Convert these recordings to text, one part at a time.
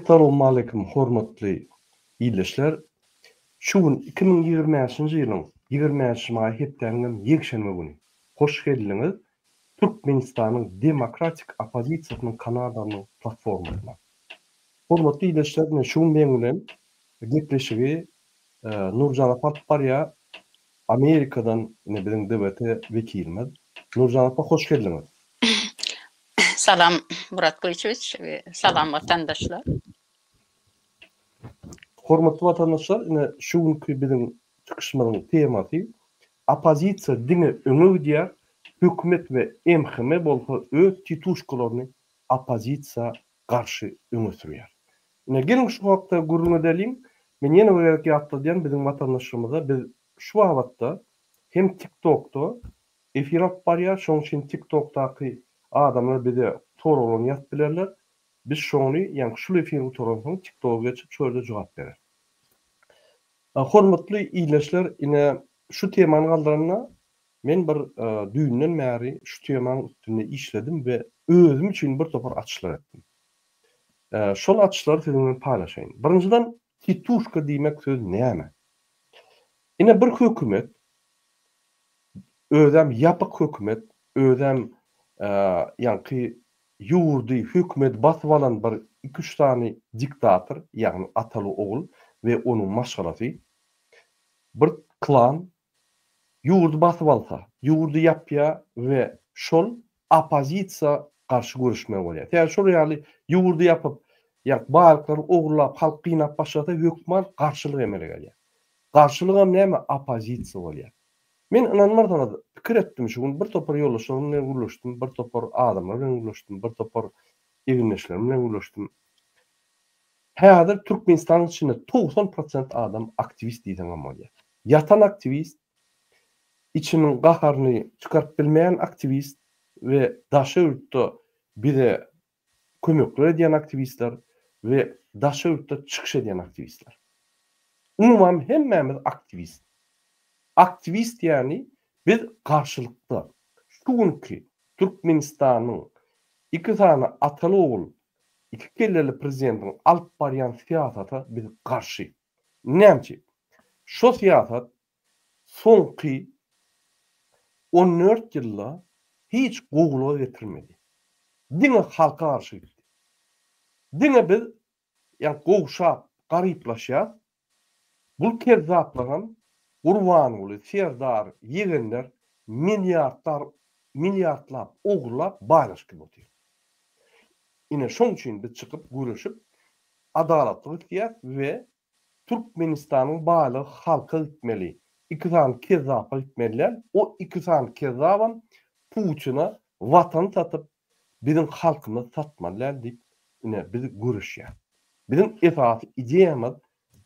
Essalawmaleýkim hormatly ildeşler! Şu gün 2025-nji ýylyň 25-nji maýy hepdäniňem ýekşenbe güni. Hoş geldiňiz Türkmenistanyň demokratik oppozisiýasynyň Kanadanyň platformasyna. Hormatly ildeşler ine şu gün meň bilen gepleşigi Nurjan apa alyp barýar. Amerikadan ine biziň DWT wekilimiz. Nurjan apa hoş geldiňiz. Salam Murat Gylyçowiç we salam watandaşlar. Hormatly watandaşlar ine şu günki biziň çykyşymyzyň temasy oppozisiýa diňe öňe gidýär, hökümet we MHM bolsa öz tituşkalaryny oppozisiýa garşy öňe sürýär. Ine geliň şu hakda gürrüň edeliň. Men ýene bir gezek ýatladýan biziň watandaşlarymyza biz şu babatda hem TikTokda efir alyp barýar şoň üçin TikTokdaky adamlar bize soraglaryny ýazyp bilerler. Biz şony ýaňky şul efir gutaransoň TikToga geçip şo ýerde jogap bereris. Hormatly ildeşler ine şu temany galdyranda Men bir düýnden bäri şu temaň üstünde işledim we özüm üçin bir topar açyşlar etdim. Şol açyşlary siziň bilen paýlaşaýyn. Birinjiden, tituşka diýmek söz näme? Ine bir hökümet, özem ýapyk hökümet, özem ýaňky ýurdy, hökümeti basyp alan bir iki-üç sany diktator, ýagny ataly-ogul we onuň maşgalasy, bir klan Ýurdy basyp alsa, ýurdy ýapýar we şol oppozisiýa garşy göreşmeli bolýar. Sebäbi şol ýaly ýurdy ýapyp, ýa baýlyklary ogurlap, halk gynap başlasa hökman garşylyk emele gelýär. Garşylygam näme? Oppozisiýa bolýar. Men ynanmarsyňyz, pikir etdim şu gün bir topar ýoldaşlarym bilen gürleşdim, bir topar adamlar bilen gürleşdim, bir topar egindeşlerim bilen gürleşdim. Häzir Türkmenistanyň içinde 90 prosent adam aktiwist diýseňem bolýar. Ýatan aktiwist, içiniň gaharyny çykaryp bilmeýän aktiwist we daşary ýurtda bize kömekler edýän aktiwistler we daşary ýurtda çykyş edýän aktiwistler. Umuman hemmämiz aktiwist. Aktiwist ýagny biz garşylykda. Şu günki Türkmenistanyň iki sany ataly-ogul, iki kelleli prezidentiň alyp barýan syýasata biz garşy. Näme üçin? Şo syýasat soňky 14 ýylda hiç gowulyga getirmedi. Diňe halka garşy gitdi. Diňe biz ýa gowşap, garyplaşýas. Bul kezzaplaram Gurbanguly, Serdar, ýegenler milliardlar, milliardlap ogurlap baýlaşyp gidip otyr. Ine şoň üçin biz çykyp göreşip adalatlyk isleýäs we Türkmenistanyň baýlygy halka gitmeli, iki sany kezzapa gitmeli däl, o iki sany kezzabam Putina watany satyp biziň halkymyzy satmaly däl diýip ine biz göreşýäs. Biziň esasy ideýamyz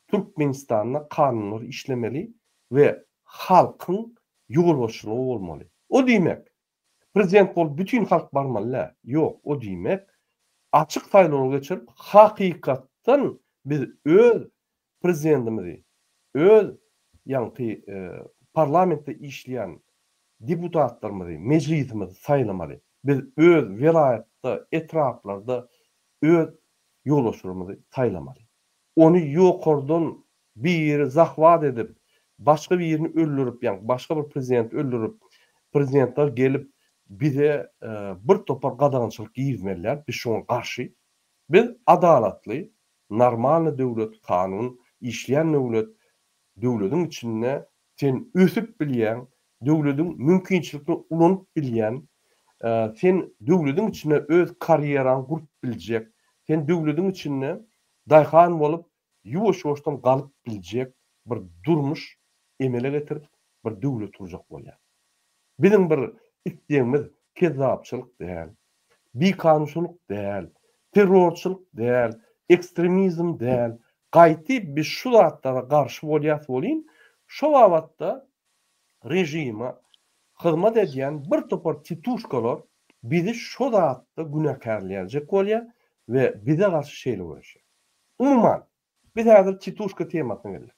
Türkmenistanda kanunlar işlemeli we halkyň ýolbaşçylygy bolmaly. O diýmek Prezident bolup bütin halk barmaly däl. Ýok, o diýmek, açyk saýlawlar geçirip, hakykatdan biz öz prezidentimizi, öz ýaňky parlamentde işleýän deputatlarymyzy, mejlisimizi saýlamaly. Biz öz welaýatda, etraplarda öz ýolbaşçylarymyzy saýlamaly. Ony ýokardan biri zahwat edip, başga birini öldürip, ýagny başga bir prezidenti öldürip, prezidentler gelip bize bir topar gadagançylyk girizmeli däl, biz şoňa garşy. Biz adalatly, normalny döwlet, kanun işleýän döwlet, döwlediň içinde sen ösüp bilýäň, döwlediň mümkinçilikini ulanyp bilýän, sen döwlediň içinde öz karýeraňy gurup biljek, sen döwlediň içinde daýhan bolup ýuwaş-ýuwaşdan galyp biljek bir durmuş emele getirip, bir döwlet gurjak bolýar. Biziň bir islegimiz kezzapçylyk däl, bikanunçylyk däl, terrorçylyk däl, ekstremizm däl. Gaýty biz şu zatlara garşy bolýas welin, şo babatda režime hyzmat edýän bir topar tituşkalar bizi şo zatda günäkärleýärjek bolýar we bize garşy şeýle göreşýär. Umuman, biz häzir tituşka temasyna geldik.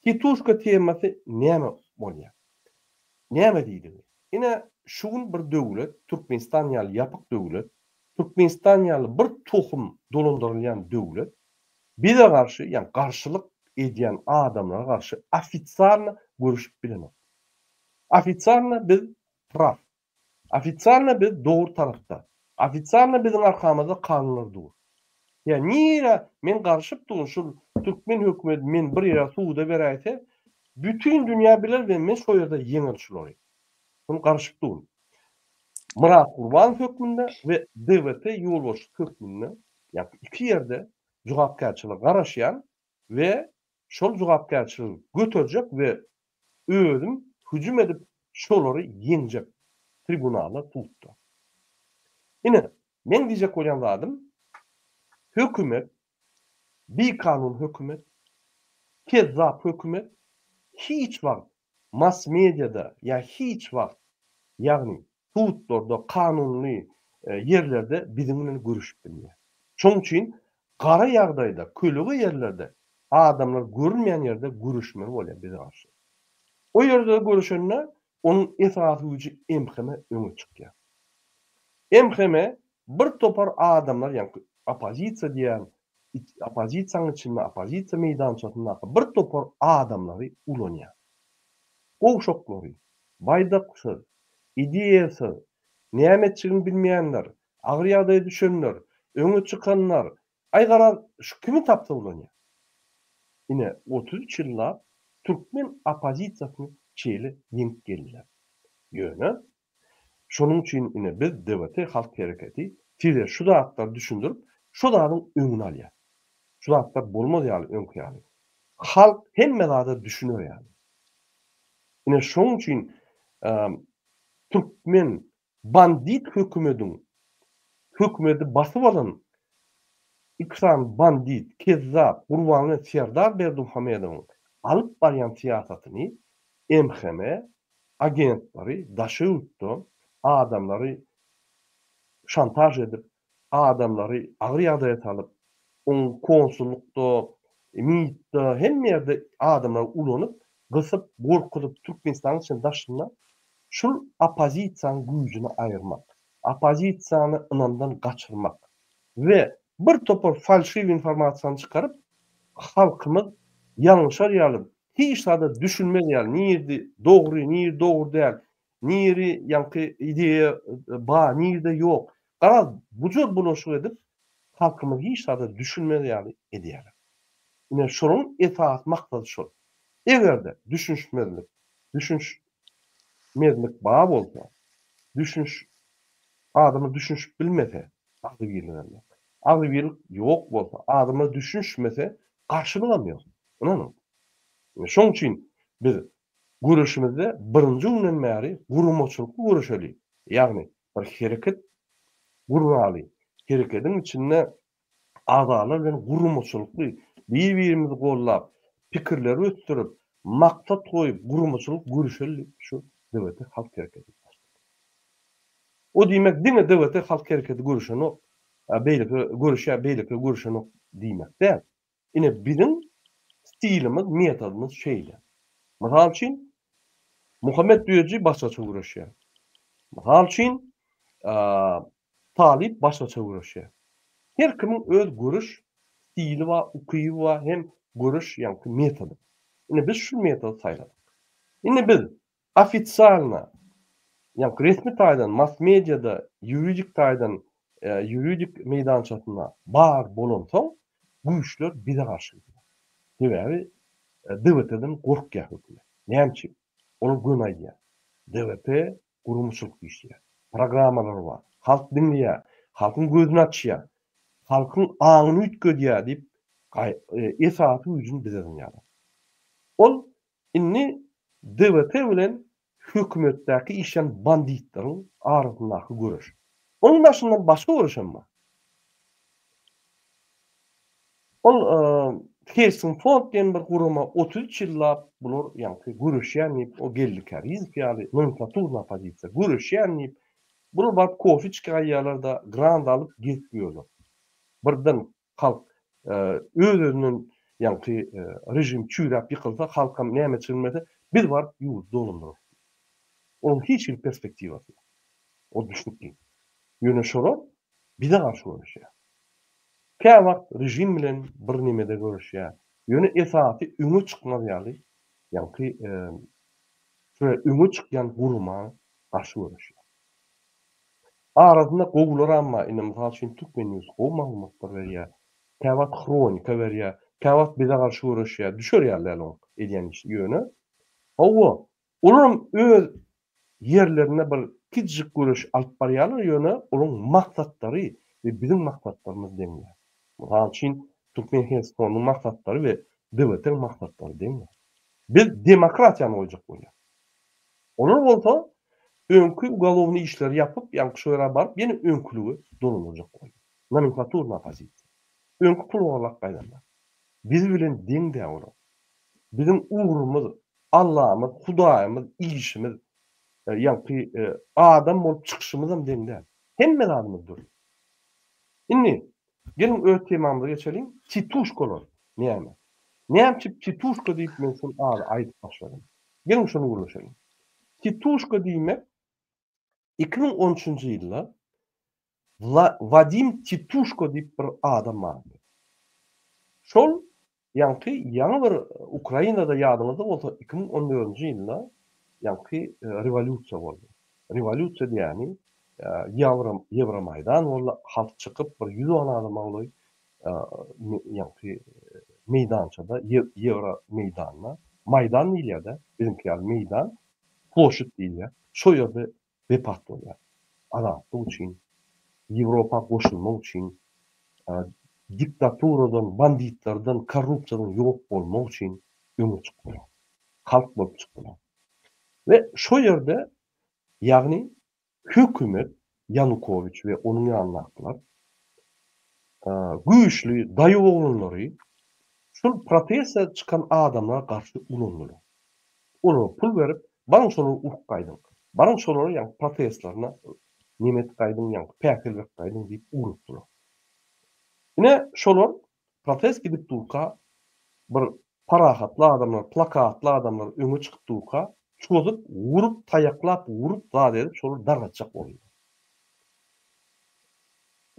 Tituşka temasy näme bolýar? Näme diýdigi? Ine, şu gün bir döwlet, Türkmenistan ýaly ýapyk döwlet, Türkmenistan ýaly bir tohum dolandyrylýan döwlet. Bize garşy, ýagny garşylyk edýän adamlara garşy ofitsialno göreşip bilenok. Ofitsialno biz praw. Ofitsialno biz dogry tarapda. Ofitsialno biziň arkamyzda kanunlar dur. Ýa nirä men garyşyp durun şul türkmen hökümeti meni bir ýere suda beräýse bütin dünýä biler we men şo ýerde ýeňerin şulary. Şony garyşyp durun. Myrat Gurbanow hökmünde we DWT ýolbaşçysy hökmünde ýa iki ýerde jogapkärçilige garaşýan we şol jogapkärçiligi göterjek we özüm hüjüm edip şolary ýeňjek tribunalda sudda. Ine, meň diýjek bolýan zadym, hökümet, bikanun hökümet, kezzap hökümet hiç wagt mass mediada ýa hiç wagt, ýagny sudlarda, kanunyly ýerlerde biziň bilen görüşip bilmeýär. Şonuň üçin gara ýagdaýda, kölege ýerlerde, adamlar görünmeýän ýerde göreşmeli bolýar bize garşy. O ýerde göreşende onuň esasy güýji MHM öňe çykýar. MHM bir topar adamlar, ýagny oppozisiýa diýýän, oppozisiýanyň içinde, oppozisiýa meýdançasyndaky bir topar adamlary ulanýar. Gowşaklary, baýdaksyz, ideýasyz, näme etjegini bilmeýänler, agyr ýagdaýa düşenler, öňe çykanlar, aý garaz şu kimi tapsa ulanýar. Ine, 33 ýyllap türkmen oppozisiýasyny şeýle ýeňip geldiler. Ýöne, şonuň üçin ine biz DWT halk hereketi size şu zatlary düşündirip, şo zadyň öňüni alýar. Şu zatlar bolmaz ýaly öňki ýaly. Halk hemme zada düşüner ýaly. Ine şonuň üçin türkmen bandit hökümediň hökümedi basyp alan iki sany bandit, kezzap Gurbanguly Serdar Berdimuhamedowyň alyp barýan syýasatyny MHM agentleri daşary ýurtda adamlary şantaž edip, adamlary agyr ýagdaýa salyp, oň konsullykda, MIT-de hemme ýerde adamlary ulanyp, gysyp, gorkuzyp Türkmenistanyň içinde daşynda şul oppozisiýanyň güýjüni aýyrmak, oppozisiýany ynamdan gaçyrmak we bir topar falşiw informasiýany çykaryp halkymyz ýalňyşar ýaly hiç zada düşünmez ýaly nirdi dogry nir dogry däl niri ýaňky ideýa bar nirde ýok garaz bujur bulaşyk edip halkymyz hiç zada düşünmez ýaly edýärler. Ine şolaryň esasy maksady şol. Eger-de düşünişmezlik, düşünişmezlik bar bolsa, düşüniş adamlar düşünişip bilmese, agzybirligem ýok. Agzybirlik ýok bolsa, adamlar düşünişmese, garşylygam ýok. Ynanyň. Ine şoň üçin biz göreşimizde birinji günden bäri guramaçylykly göreşeli, ýagny bir hereket gurnaly, herekediň içinde agzalar bilen guramaçylykly bir-birimizi gollap, pikirleri ösdürip, maksat goýup guramaçylyk göreşeli diýip şu DWT halk hereketini açdyk. O diýmek diňe DWT halk hereketi göreşenok, beýleki göreşýär, beýlekiler göreşenok diýmek däl. Ine biziň stilimiz, metodymyz şeýle. Mysal üçin, Muhammet Düýeji başgaça göreşýär. Mysal üçin, Talyp başgaça göreşýär. Her kimiň öz göreş stili bar, ukyby bar hem göreş ýaňky metody. Ine biz şu metody saýladyk. Indi biz Ofitsialno, ýagny resmi taýdan mass mediada ýuridik taýdan ýuridik meýdançasynda bar bolansoň güýçler bize garşy gidýär. Sebäbi DWT-den gorkýar hökümet. Näme üçin? Olar göni aýdýar. DWT guramaçylyk işleýär. Programmalary bar. Halk diňleýär. Halkyň gözüni açýar. Halkyň aňyny üýtgedýär diýip esasy güýjüni bize zyňýarlar. Ol Indi DWT bilen hökümetdäki işlän banditleriň arasyndaky göreş. Onuň daşyndan başga göreşem bar. Ol Helsinfond diýen bir gurama 33 ýyllap bular ýaňky göreşýän diýip, o Geldi Kärizow ýaly nomenklaturny oppozisiýa göreşýän diýip, bular baryp kofe içip gaýýarlar-da, grant alyp gezip ýörler. Birden Halk öz-özünden ýaňky režim çüýräp ýykylsa, halkam näme etjegini bilmese, biz baryp ýurdy dolandyrarys diýip. Onuň hiç hili perspektiwasy ýok. Ol düşnükli. Ýöne şolar bize garşy göreşýär. Käwagt režim bilen bir nemede göreşýär. Ýöne esasy öňe çykmaz ýaly, ýaňky şöyle öňe çykýan gurama garşy göreşýär. Arasynda gowularam bar. Ine, mysal üçin, Türkmen News gowy maglumatlar berýär. Käwagt Hronika berýär. Käwagt bize garşy göreşýär. Düşer ýaly däl oň edýän işi. Ýöne, hawa, Olaram öz ýerlerinde bir kiçijik göreş alyp barýarlar, ýöne olaryň maksatlary we biziň maksatlarymyz deň däl. Mysal üçin, Türkmen Health Fondunyň maksatlary we DWT-iň maksatlary deň däl. Biz demokratiýany goýjak bolýarys. Olar bolsa öňki ugalownyý işleri ýapyp, ýaňky şo ýere baryp ýene öňkülige dolandyrjak bolýar. Nomenklaturnyý oppozisiýa. Öňki pul ogurlap gaýdanlar. Biz bilen deň däl olar. Biziň ugrumyz, Allamyz, Hudaýymyz, işimiz, ýaňky adam bolup çykyşymyzam deň däl. Hemme zadymyz dürli. Indi, geliň öz temamyza geçeliň. Tituşkalar näme? Näme üçin tituşka diýip men şul ady aýdyp başladym? Geliň şony gürleşeliň. Tituşka diýmek 2013-nji ýylda Wadim Tituşko diýip bir adam bardy. Şol Ýaňky ýaňy bir Ukrainada ýadyňyzda bolsa 2014-nji ýylda ýaňky rewolýusiýa boldy. Rewolýusiýa diýýäni ýewro Ýewromaýdan boldy, halk çykyp bir 110 adama golaý ýaňky meýdançada ýewro meýdanda, maýdan diýilýär-de, biziňki ýaly meýdan, ploşid diýilýär, şo ýerde wepat bolýar. Azatlyk üçin, Ýewropa goşulmak üçin, diktaturadan, banditlerden, korrupsiýadan ýok bolmak üçin öňe çykdylar. Halk bolup çykdylar. We şo ýerde, ýagny hökümet, Ýanukowiç we onuň ýanyndakylar güýçli daýaw oglanlary şol proteste çykan adamlara garşy ulandylar. Olara pul berip, baryň şolary urup gaýdyň. Baryň şolary ýaňky protestlerine neme edip gaýdyň, ýaňky päsgel berip gaýdyň diýip ugratdylar. Ine, şolar protest gidip durka, bir parahatly adamlar, plakatly adamlar öňe çykyp durka, çozup, urup, taýaklap, urup, zat edip, şolary dargatjak boldular.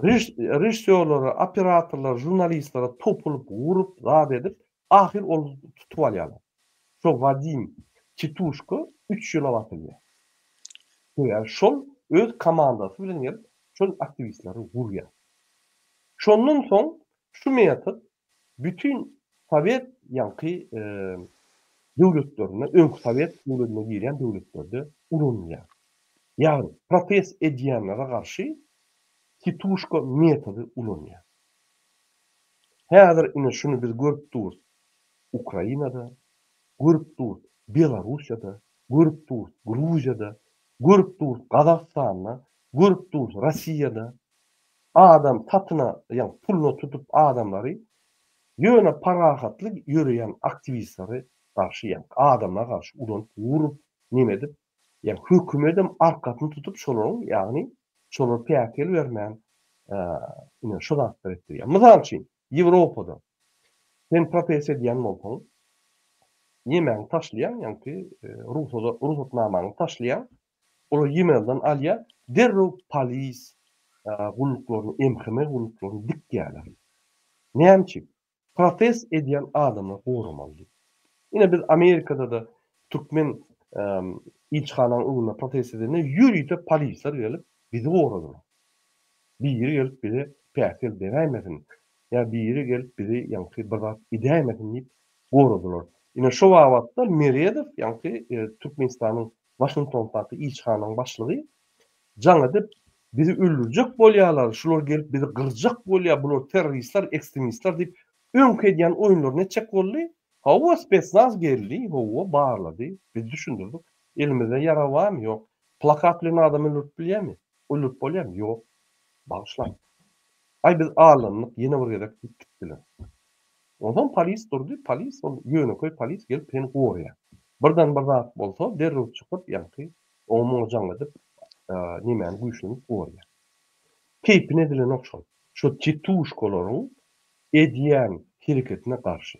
Režissýorlara, operatorlara, žurnalistlere topulyp, urup, zat edip, ahyr ol tutup alýarlar. Şo Wadim Tituşko üç ýyla basylýar. Sebäbi şol öz komandasy bilen gelip, şol aktiwistleri urýar. Şondan soň şu metod bütin sowet ýaňky döwletlerinde, öňki sowet döwletine girýän döwletlerde ulanylýar. Ýagny protest edýänlere garşy tituşka metody ulanýar. Häzir ine şuny biz görüp durus Ukrainada, görüp durus Belarussiýada, görüp durus Gruziýada, görüp durus Gazagystanda, görüp durus Rossiýada. Adam satyna, ýagny puluna tutup adamlary ýöne parahatly ýöreýän aktiwistlere garşy, ýagny adamlara garşy ulanyp, urup, neme edip, ýagny hökümedem arkasyny tutup şolaryň, ýagny şolara päsgel bermän ine şu zatlary etdirýär. Mysal üçin, Ýewropada sen protest edýän bolsaň, ýemäňi taşlaýaň, ýaňky rugsada rugsatnamaňy taşlaýaň, olar ýemelden alýar, derrew polis gulluklaryny, MHM gulluklaryny dikýärler. Näme üçin? Protest edýän adamlary goramaly diýip. Ine biz Amerikada-da türkmen ilçihananyň öňünde protest edende ýörite polisler gelip bizi goradylar. Biri gelip bize päsgel beräýmesin ýa biri gelip bizi ýaňky bir zat edäýmesin diýip goradylar. Ine şo babatda Meredow ýaňky Türkmenistanyň Waşingtondaky ilçihananyň başlygy jaň edip bizi öldürjek bolýarlar, şular gelip bizi gyrjak bolýar, bular terroristler, ekstremistler diýip öňki edýän oýunlaryny etjek boldy. Hawa spesnaz geldi, hawa barlady, biz düşündirdik. Elimizde ýarag barmy? Ýok. Plakat bilen adam öldürip bilýärmi? Öldürip bolýarmy? Ýok. Bagyşlaň. Aý biz aldandyk ýene bir gezek diýip gitdiler. Onsoň polis durdy, polis ol ýönekeý polis gelip seni goraýar. Birden bir zat bolsa derrew çykyp ýaňky oňa muňa jaň edip nemäni güýçlenip goraýar. Keýpine edilenok şol. Şo tituşkalaryň edýän hereketine garşy.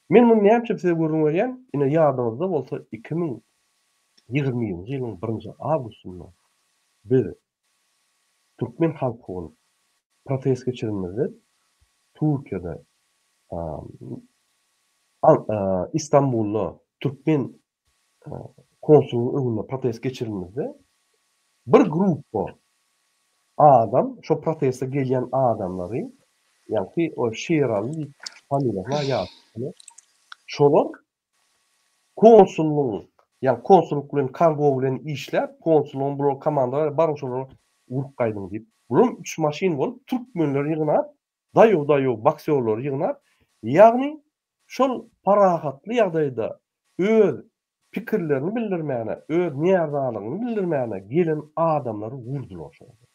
Men muny näme üçin size gürrüň berýän, ine ýadyňyzda bolsa 2021-nji ýylyň birinji awgustynda biz türkmen halky bolup protest geçirenimizde. Türkiýede Istanbulda türkmen konsulynyň öňünde protest geçirilmizde bir gruppa adam şo proteste gelýän adamlary ýaňky o Şiraly diýip familiýasyny ýazypdylar. Şolar konsullygyň ýagny konsullyk bilen kargo bilen işläp konsullygyň bular komanda baryň şolara urup gaýdyň diýip bulam üç maşyn bolup türkmenleri ýygnap daýaw daýaw boksýorlary ýygnap ýagny şol parahatly ýagdaýda öz pikirlerini bildirmäne öz närzalygyny bildirmäne gelen adamlary urdular şol ýerde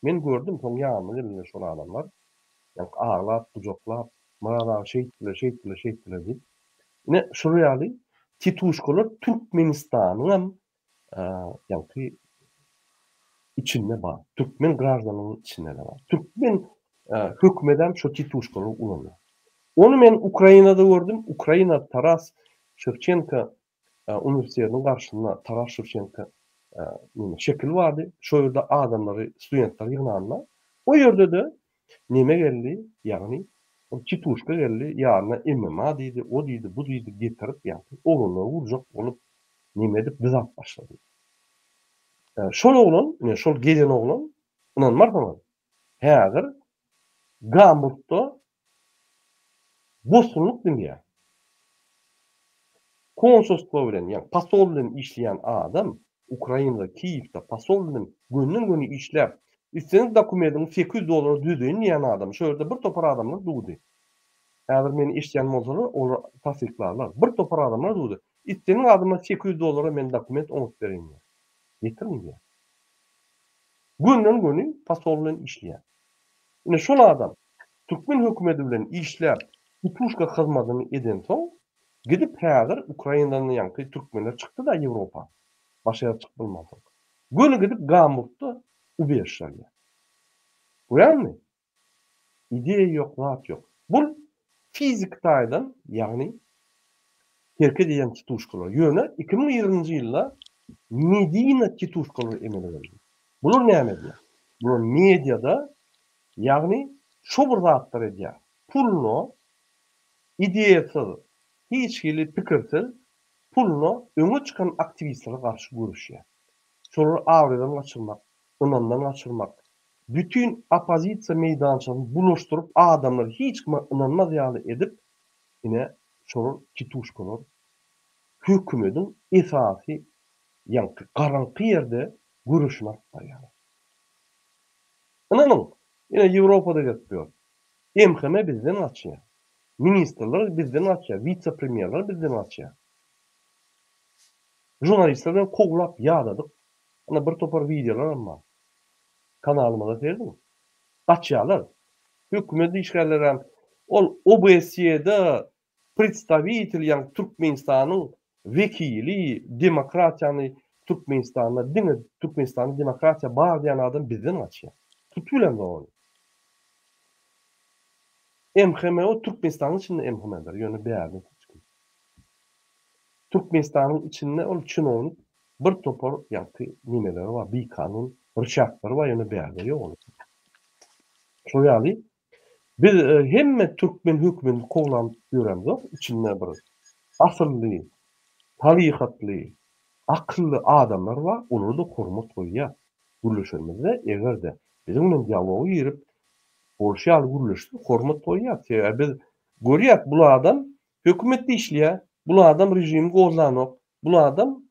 men gördüm soň ýanyma geldiler şol adamlar ýaňky aglap gujaklap Myrat aga şeýtdiler şeýtdiler şeýtdiler diýip Ine şular ýaly tituşkalar Türkmenistanyňam ýaňky içinde bar. Türkmen graždanynyň içinde-de bar. Türkmen hökümedem şo tituşkalary ulanýar. Ony men Ukrainada gördüm. Ukraina Taras Şewçenko uniwersitetiniň garşysynda Taras Şewçenko neme şekil bardy. Şo ýerde adamlary, studentleri ýygnanda, o ýerde-de neme geldi, ýagny ol tituşka geldi, ýanyna MMA diýdi, o diýdi, bu diýdi getirip, ýagny oglanlary urjak bolup, neme edip dyzap başlady. Şol oglan, ine şol gelen oglan, ynanmarsyňyz, häzir Gamburgda bosgunlyk diňleýär. Konsulstwo bilen, ýagny posol bilen işleýän adam Ukrainada, Kiýewde posol bilen gönden-göni işläp, islendik dokumentiňi 800 dollara düzeýin diýýän adam, şo ýerde bir topar adamlar durdy. Häzir meni eşidýän bolsalar, olar tassyklarlar. Bir topar adamlar durdy. Islendik adama 800 dollara men dokument oňaryp bereýin diýýär. Getiriň diýýär. Gönden-göni posol bilen işleýär. Ine şol adam türkmen hökümeti bilen işläp, tituşka hyzmatyny edensoň, gidip häzir Ukrainadan ýaňky türkmenler çykdy-da Ýewropa, başga ýere çykyp bilmansoň. Göni gidip Gamburgda ubežişe alýar. Görýäňmi? Ideýa ýok, zat ýok. Bul fiziki taýdan, ýagny hereket edýän tituşkalar. Ýöne 2020-nji ýylda medina tituşkalary emele geldi. Bular näme edýär? Bular mediada, ýagny şo bir zatlar edýär. Puluna ideýasyz, hiç hili pikirsiz puluna öňe çykan aktiwistlere garşy göreşýär. Şolary abraýdan gaçyrmak, ynamdan gaçyrmak, bütin oppozisiýa meýdançasyny bulaşdyryp adamlary hiç kime ynanmaz ýaly edip ine şolar tituşkalar hökümediň esasy ýaňky garaňky ýerde göreşini alyp barýarlar. Ynanyň ine Ýewropada gezip ýör. MHM bizden gaçýar. Ministrler bizden gaçýar, wise-premýerler bizden gaçýar. Žurnalistler bilen kowlap ýadadyk. Ine bir topar wideolaram bar. Kanalymyza serediň. Gaçýarlar. Hökümet işgärlerem ol OBSE-de predstawitel ýagny Türkmenistanyň wekili demokratiýany Türkmenistanda diňe Türkmenistanda demokratiýa bar diýen adam bizden gaçýar. Tutup bilemzok ony. MHMO Türkmenistanyň içinde MHM-dir, ýöne bärde hiç kim. Türkmenistanyň içinde ol çinownik bir topar ýaňky nemeleri bar, bikanun ryçaklary bar, ýöne bärde ýok ol. Şol ýaly biz hemme türkmen hökümini kowlap ýöremzok, içinde bir asylly, salykatly, akylly adamlar bar, olara-da hormat goýýas. Gürleşenimizde eger-de biziň bilen dialoga girip, bolşy ýaly gürleşse hormat goýýas. Sebäbi biz görýäs bul adam hökümetde işleýär, bul adam režimi goldanok, bul adam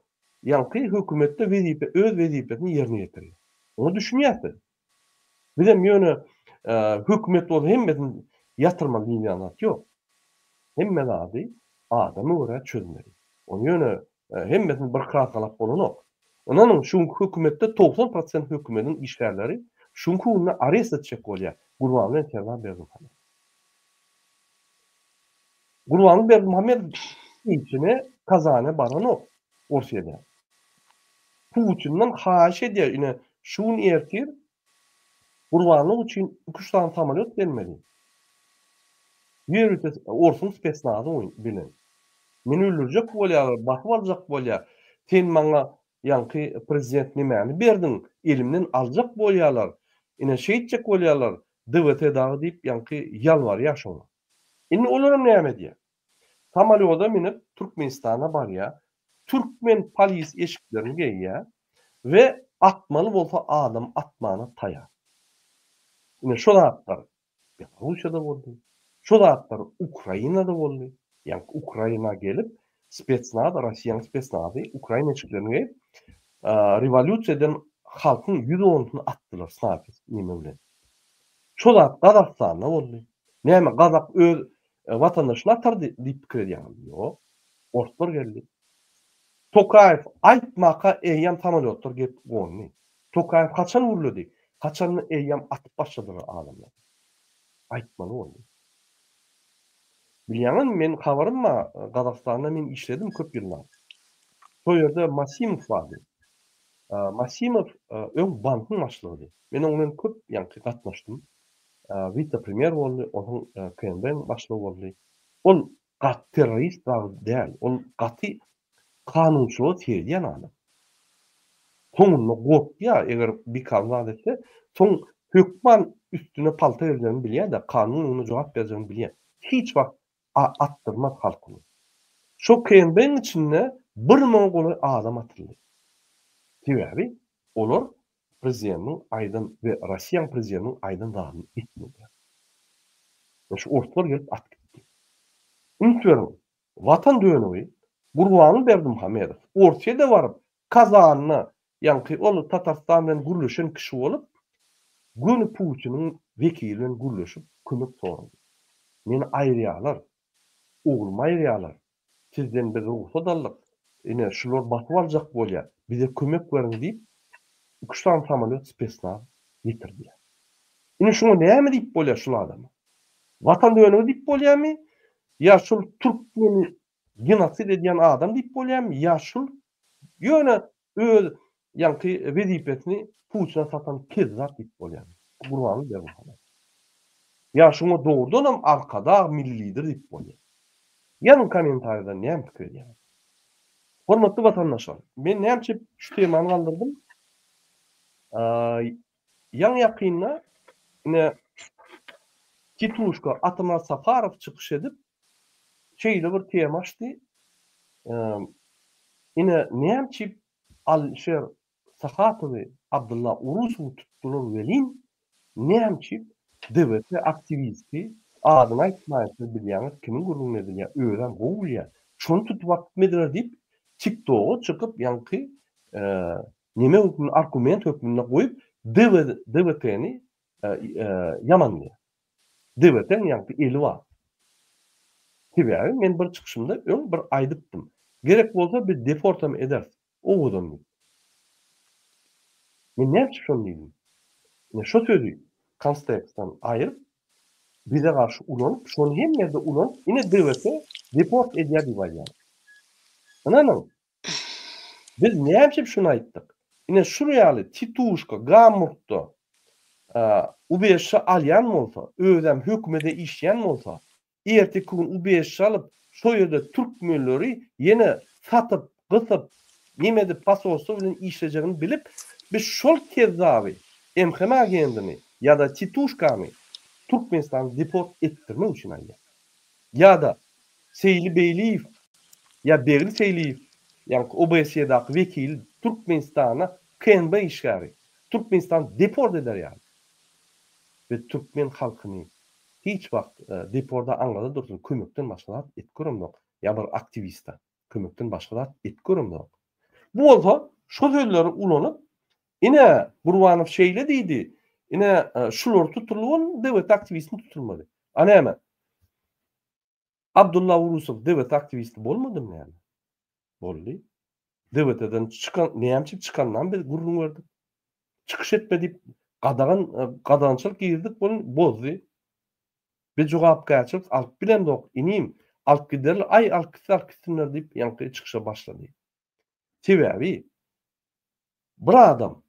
ýaňky hökümetde wezipe öz wezipesini ýerine ýetirýär. Oňa düşünýäs biz. Bizem ýöne hökümet bolsa hemmesini ýatyrmaly diýilýän zat ýok. Hemme zady adama görä çözmeli. Ony ýöne hemmesini bir kraskalap bolanok. Ynanyň şu günki hökümetde 90 prosent hökümediň işgärleri şu günki günde arest etjek bolýar Gurbanguly bilen Serdar Berdimuhamedowy. Gurbanguly Berdimuhamedow ilçine Kazana baranok Orsýede. Putinden haýyş edýär ine şu gün ertir gurbanlyk üçin iki-üç sany samolýot gelmeli. Ýörite orsuň spesnazy bilen. Meni öldürjek bolýarlar, basyp aljak bolýar. Sen maňa ýaňky prezident nemäni berdiň, elimden aljak bolýarlar. Ine şeýtjek bolýarlar. DWT dagy diýip ýaňky ýalbarýar şoňa. Indi olaram näme edýär? Samolýoda münüp Türkmenistana barýar, türkmen polis eşiklerini geýýär we atmaly bolsa adam atmana taýar. Ine şo zatlar Belarussiýada boldy. Şo zatlar Ukrainada boldy. Ýaňky Ukraina gelip spetsnaz, Rossiýanyň spetsnazy ukrain eşiklerini geýip rewolýusiýa eden halkyň 110-syny atdylar snaýper neme bilen. Şo zat Gazagystanda boldy. Näme gazak öz watandaşyny atardy diýip pikir edýäňizmi? Ýok. Orslar geldi. Tokaýew aýtmaka eýýäm samolýotlar gelip gondy. Tokaýew haçan gürledi? Haçanda eýýäm atyp başladylar adamlary. Aýtmaly boldy. Bilýäňizmi men habarym bar Gazagystanda men işledim köp ýyllap. Şo ýerde Masimow bardy. Masimow öň bankyň başlygydy. Men oň bilen köp ýaňky gatnaşdym. Wise-premýer boldy, onsoň KNB-niň başlygy boldy. Ol gaty terrorist dagy däl. Ol gaty kanunçylyga seredýän adam. Soňunda gorkýar, eger bikanun zat etse, soň hökman üstüne palta geljegini bilýär-de, kanun öňünde jogap berjegini bilýär. Hiç wagt atdyrmaz halkyny. Şo KNB-niň içinde bir müňe golaý adam atyldy. Sebäbi olar prezidentiň aýdan we Rossiýanyň prezidentiniň aýdan zadyny etmediler. We şu orslar gelip atyp gitdi. Üns beriň, Watan dönügi Gurbanguly Berdimuhamedow Orsýede baryp Kazanda ýaňky ol Tatarstan bilen gürleşen kişi bolup göni Putiniň wekili bilen gürleşip kömek sorady. Meni aýyrýalar. Oglumy aýyrýalar. Sizden biz rugsat aldyk. Ine şular basyp aljak bolýar. Bize kömek beriň diýip iki-üç sany samolýot spesnaz getirdiler. Indi şuňa näme diýip bolýar şul adama? Watan dönügi diýip bolýarmy? Ýa şul türkmeni genosid edýän adam diýip bolýarmy? Ýa şul ýöne öz ýaňky wezipesini Putine satan kezzap diýip bolýarmy? Gurbanguly Berdimuhamedow. Ýa şuňa dogrudanam Arkadag milli lider diýip bolýar. Ýazyň kommentariýada näme pikir edýäňiz? Hormatly watandaşlar, men näme üçin şu temany galdyrdym? Ýaňy ýakynda ine Tituşka Atamyrat Saparow çykyş edip, şeýle bir tema açdy. Ine näme üçin Alişer Sahatowy, Abdylla Urusowy tutdular welin, näme üçin DWP aktiwisti, adyny aýtmaýyn siz bilýäňiz kimiň gürrüňini edilýär, özem gowy bilýär, şony tutup atyp gitmediler diýip, TikToga çykyp ýaňky neme hökmünde argument hökmünde goýup DWP-ni ýamanlaýar. DWP-niň ýaňky eli bar. Sebäbi men bir çykyşymda öň bir aýdypdym. Gerek bolsa biz deportam ederis. Owadan diýip. Men näme üçin şony diýdim? Ine şo sözi konstekstden aýyryp, bize garşy ulanyp, şony hemme ýerde ulanyp, ine DWP deport edýär diýip aýdýarlar. Ynanyň, biz näme üçin şuny aýtdyk? Ine şul ýaly tituşka Gamburgda ubežşe alýan bolsa, özem hökümede işleýän bolsa, erteki gün ubežşe alyp, şo ýerde türkmenleri ýene satyp, gysyp, neme edip posolstwo bilen işlejegini bilip, biz şol kezzaby, MHM agendini ýa-da tituşkany Türkmenistana deport etdirmek üçin aýdýan. Ýa-da Seýli Beýliýew ýa Begli Seýliýew, ýaňky OBSE-daky wekili Türkmenistana KNB işgäri, Türkmenistany deport eder ýaly. Biz türkmen halkyny hiç wagt deporda aňlada dursun kömekden başga zat et göremzok ýa bir aktiwista kömekden başga zat et göremzok. Bu bolsa şo sözleri ulanyp ine Gurbanow şeýle diýdi, ine şular tutuldy ol döwlet aktiwistini tutulmady. A näme? Abdulla Urusow döwlet aktiwisti bolmadymy näme? Boldy. DWT-den çykan, näme üçin çykanynam biz gürrüň berdik. Çykyş etme diýip gadagan gadagançylyk girizdik, ony bozdy. Biz jogapkärçilik alyp bilemzok, inim, alyp giderler, aý alyp gitse alyp gitsinler diýip ýaňky çykyşa başlady. Sebäbi bir adam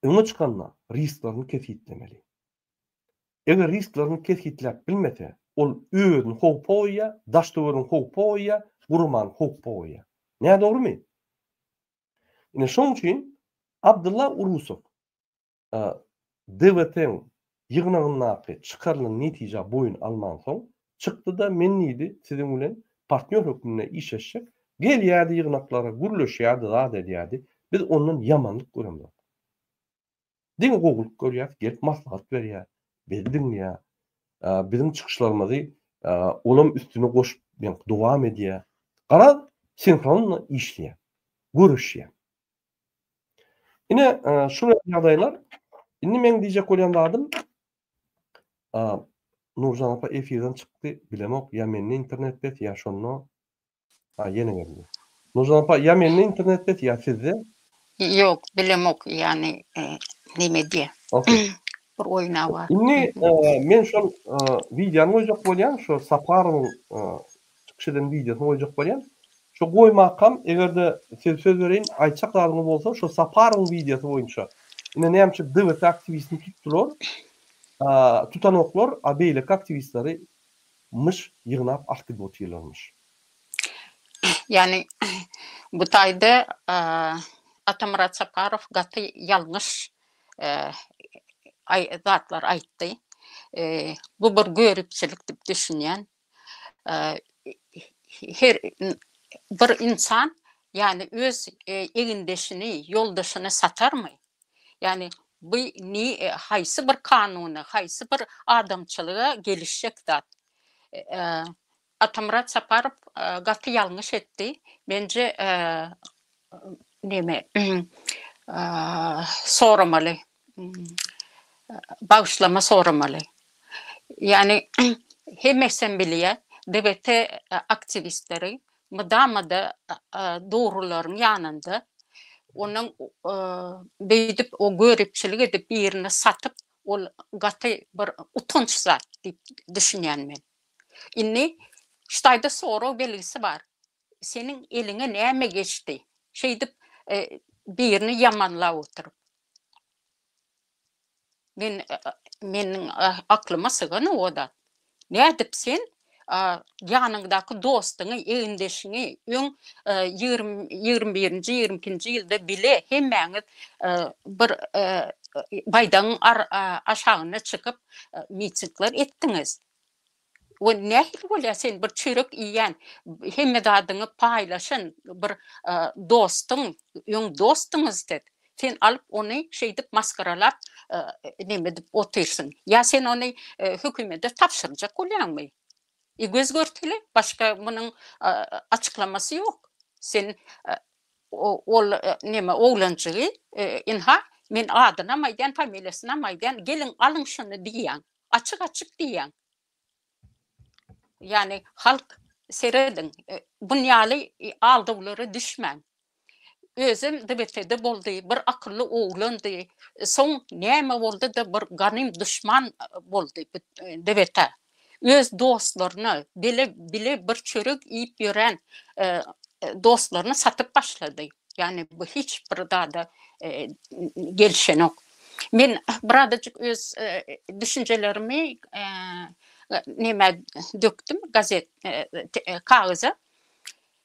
öňe çykanda risklerini kesgitlemeli. Eger risklerini kesgitläp bilmese, ol özüni howpa goýýar, daş-töweregini howpa goýýar, guramany howpa goýýar. Nädogrymy? Ine şonuň üçin Abdylla Urusow DWT-iň. ýygnagyndaky çykarylan netijä boýun almansoň, çykdy-da, men diýdi, siziň bilen partnýor hökmünde işleşjek. Gelýärdi ýygnaklara, gürleşýärdi, zat edýärdi. Biz ondan ýamanlyk göremzok. Diňe gowulyk görýäs, gelip maslahat berýär, bizi diňleýär. Biziň çykyşlarymyzy olam üstüne goşup, dowam edýär. Garaz, sinhronno işleýär, göreşýär. Ine, şu ýagdaýlar. Indi meň diýjek bolýan zadym, Nurjan apa efirden çykdy, bilemok, ýa mende internet pes, ýa şonda. Ha, ýene geldi. Nurjan apa, ýa mende internet pes, ýa sizde? Ýok, bilemok, ýany neme diýe. Okey. Bir oýna bar. Indi men şol wideony goýjak bolýan, şo Saparowyň çykyş eden wideosyny goýjak bolýan. Şo goýmakam, eger-de siz söz bereýin, aýtjak zadyňyz bolsa, şo Saparowyň wideosy boýunça. Ine näme üçin DWT aktiwistini tutdular, tutanoklar, a beýleki aktiwistleri myş ýygnap alyp gidip otyrlarmyş. Ýani bu taýda Atamyrat Saparow gaty ýalňyş zatlar aýtdy. Bu bir göripçilik diýip düşünýän. Her bir ynsan ýani öz egindeşini, ýoldaşyny satarmy? Ýani bu haýsy bir kanuna, haýsy bir adamçylyga gelişjek zat? Atamyrat Saparow gaty ýalňyş etdi. Menje neme soramaly. Bagyşlama soramaly. Ýani hemmesem bilýär, DWT aktiwistleri mydama-da dogrularyň ýanynda. Onuň beýdip o göripçilik edip birini satyp ol gaty bir utanç zat diýip düşünýän men. Indi şu taýda sorag belgisi bar. Seniň eliňe näme geçdi? Şeýdip birini ýamanlap oturyp. Men meniň aklyma syganok o zat. Nädip sen ýanyňdaky dostuňy, egindeşiňi öň 20 ýigrimi birinji, 22-nji ýylda bile hemmäňiz bir baýdagyň aşagyna çykyp mitingler etdiňiz. We nähili bolýar sen bir çörek iýen, hemme zadyňy paýlaşan bir dostuň, öň dostuňyz siz. Sen alyp ony şeýdip masgaralap neme edip otyrsyň. Ýa sen ony hökümete tabşyrjak bolýaňmy? E göz görteli, başga munuň açyklamasy ýok. Sen ol neme oglanjygy ynha men adynam aýdýan, familiýasynam aýdýan, geliň alyň şuny diýýäň. Açyk-açyk diýýäň. Ýagny halk serediň, bun ýaly aldawlara düşmäň. Özem DBT-de boldy, bir akylly oglandy. Soň näme boldy-da bir ganym duşman boldy DBT. Öz dostlaryna, bile bile bir çörek iýip ýören dostlaryny satyp başlady. Ýagny bu hiç bir zada gelişenok. Men birazajyk öz düşünjelerimi nämä dökdüm, gazet kagyza.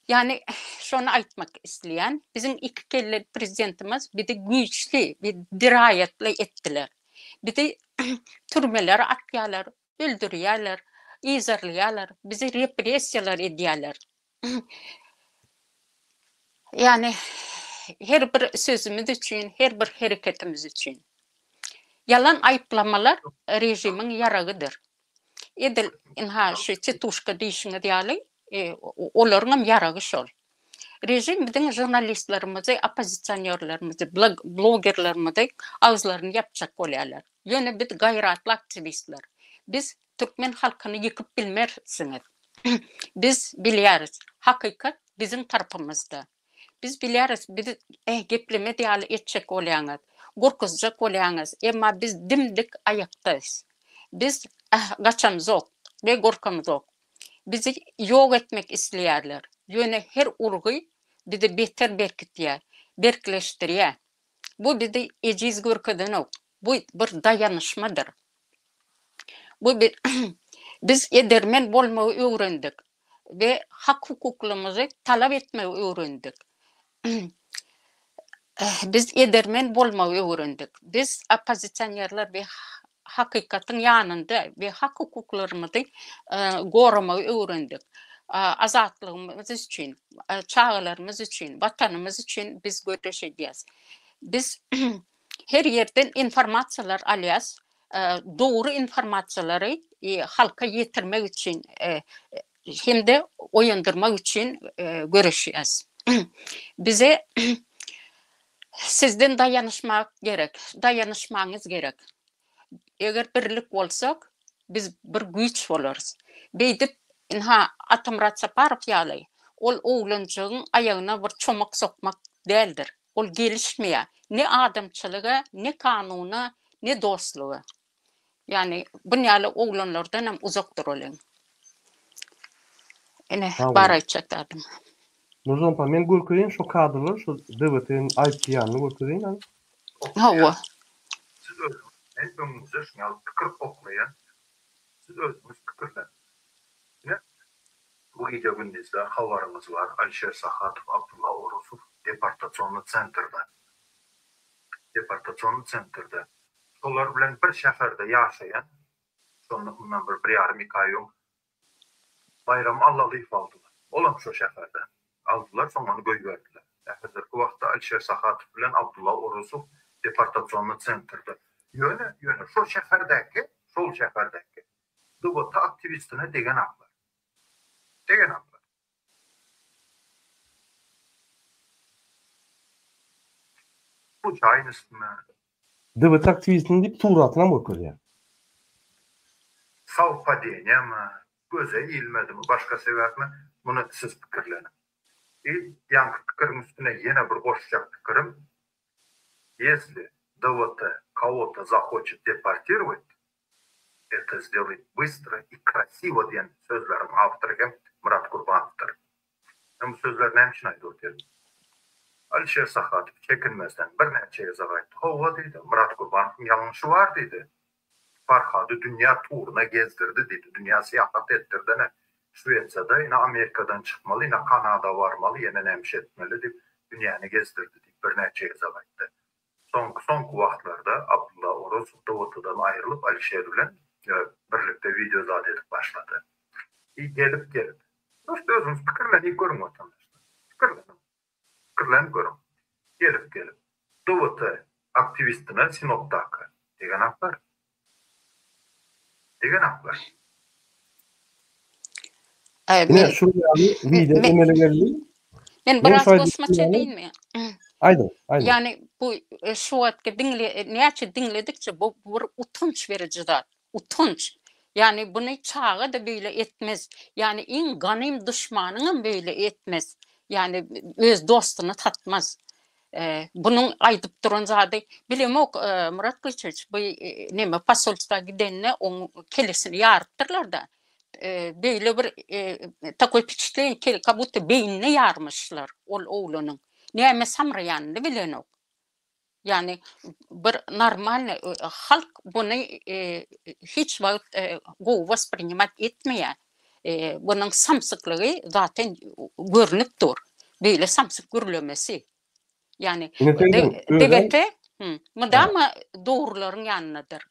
Ýagny şony aýtmak isleýän, biziň iki kelle prezidentimiz bizi güýçli we diraýatly etdiler. Bizi türmelere atýarlar, öldürýärler, yzarlaýarlar, bizi repressiýalar edýärler. Ýagny her bir sözümiz üçin, her bir hereketimiz üçin. Ýalan aýyplamalar režimiň ýaragydyr. Edil ynha şu tituşka diýşiňiz ýaly, olaryňam ýaragy şol. Režim biziň žurnalistlerimizi, oppozisionerlerimizi, blogerlerimizi agyzlaryny ýapjak bolýarlar. Ýöne biz gaýratly aktiwistler. Biz türkmen halkyny ýykyp bilmersiňiz. Biz bilýäris, hakykat biziň tarapymyzda. Biz bilýäris, bizi geplemez ýaly etjek bolýaňyz, gorkuzjak bolýaňyz, emma biz dim-dik aýakdayys. Biz gaçamzok we gorkamzok. Bizi ýok etmek isleýärler, ýöne her urgy bizi beter berkitýär, berkleşdirýär. Bu bizi ejiz görkezenok, bu bir daýanyşmadyr. Bu biz edermen bolmagy öwrendik we hak-hukuklymyzy talap etmegi öwrendik. Biz edermen bolmagy öwrendik. Biz oppozisionerler we. hakykatyň ýanynda we hak-hukuklarymyzy goramagy öwrendik. Azatlygymyz üçin, çagalarymyz üçin, Watanymyz üçin biz göreş edýäs. Biz her ýerden informasiýalar alýas. Dogry informasiýalary halka ýetirmek üçin hem-de oýandyrmak üçin göreşýäs. Bize sizden daýanyşmak gerek, daýanyşmagyňyz gerek. Eger birlik bolsak, biz bir güýç bolarys. Beýdip, ynha, Atamyrat Saparow ýaly, ol oglanjygyň aýagyna bir çomak sokmak däldir. Ol gelişmeýär. Ne adamçylyga, ne kanuna, ne dostluga. Ýagny bun ýaly oglanlardan hem uzak duralyň. Ine, bar aýtjak zadym. Nurjan apa, men görkezeýin şo kadrlary, şo DWT-niň aýyplaýanyny görkezeýin hany. Hawa. Siz özüňiz, men öňüňize şuny ýaly pikir oklaýan, siz özüňiz pikirleniň. Ine, bu gije-gündizde habaryňyz bar, Alişer Sahatow, Abdulla Orusow deportasionnyý sentrde. Deportasionnyý sentrde. Şolar bilen bir şäherde ýaşaýan, şonda mundan bir bir ýarym iki aý öň Baýram Allalyýewi aldylar. Olam şo şäherde. Aldylar, soň ony goýberdiler. Häzirki wagtda Alişer Sahatow bilen Abdulla Orusow deportasionnyý sentrde. Ýöne, ýöne şo şäherdäki, şol şäherdäki DWT aktiwistine degenaklar. Degenaklar. Sluçaýnostmy? DWT aktiwistini diýip suratynam görkezýär. Sowpadeniýamy, göze ilmedimi, başga sebäpmi, muny siz pikirleniň. I ýaňky pikiriň üstüne ýene bir goşjak pikirim, ýesli DWT kowo-to zahoçet deportirowat, Eto sdelait bystro i krasiwo diýen sözleriň awtory hem Myrat Gurbanowdyr. Men bu sözleri näme üçin aýdyp otyryn? Alişer Sahatow çekinmezden birnäçe gezek aýtdy. Hawa diýdi, Myrat Gurbanowyň ýalňyşy bar diýdi. Farhady dünýä turuna gezdirdi diýdi, dünýä syýahat etdirdi ine Şwesiýada, ine Amerikadan çykmaly, ine Kanada barmaly, ýene näme iş etmeli diýip dünýäni gezdirdi diýip birnäçe gezek aýtdy. Soňky soňky wagtlarda Abdulla Orozow DWT-dan aýrylyp Alişer bilen birlikde wideo zat edip başlady. I gelip gelip. Prosta özüňiz pikirlenip görüň watandaşlar. Pikirleniň. Pikirlenip görüň. Gelip gelip. DWT aktiwistine Sinopdaky degenaklar. Degenaklar. Ine şu ýaly wideo emele geldi. Men biraz goşmaça edeýinmi? Aýdyň, aýdyň. Ýani bu e, şu wagtky diňle e, näçe diňledikçe bu bir utanç beriji zat. Utanç. Ýani buny çaga-da beýle etmez. Ýani iň ganym duşmanyňam beýle etmez. Ýani öz dostuny satmaz. Bunuň aýdyp duran zady bilemok Myrat Gylyçowiç bu neme posolstwa gidende oň kellesini ýarypdyrlar-da. Beýle bir takoý wpečatleniýe kak budto beýnini ýarmyşlar ol oglanyň. Näme samraýanyny bilenok. Ýagny bir normalnyý halk buny hiç wagt gowy wosprinimat etmeýär. Bunuň samsyklygy zaten görnüp dur. Beýle samsyk gürlemesi. Ýagny DWT mydama dogrularyň ýanyndadyr.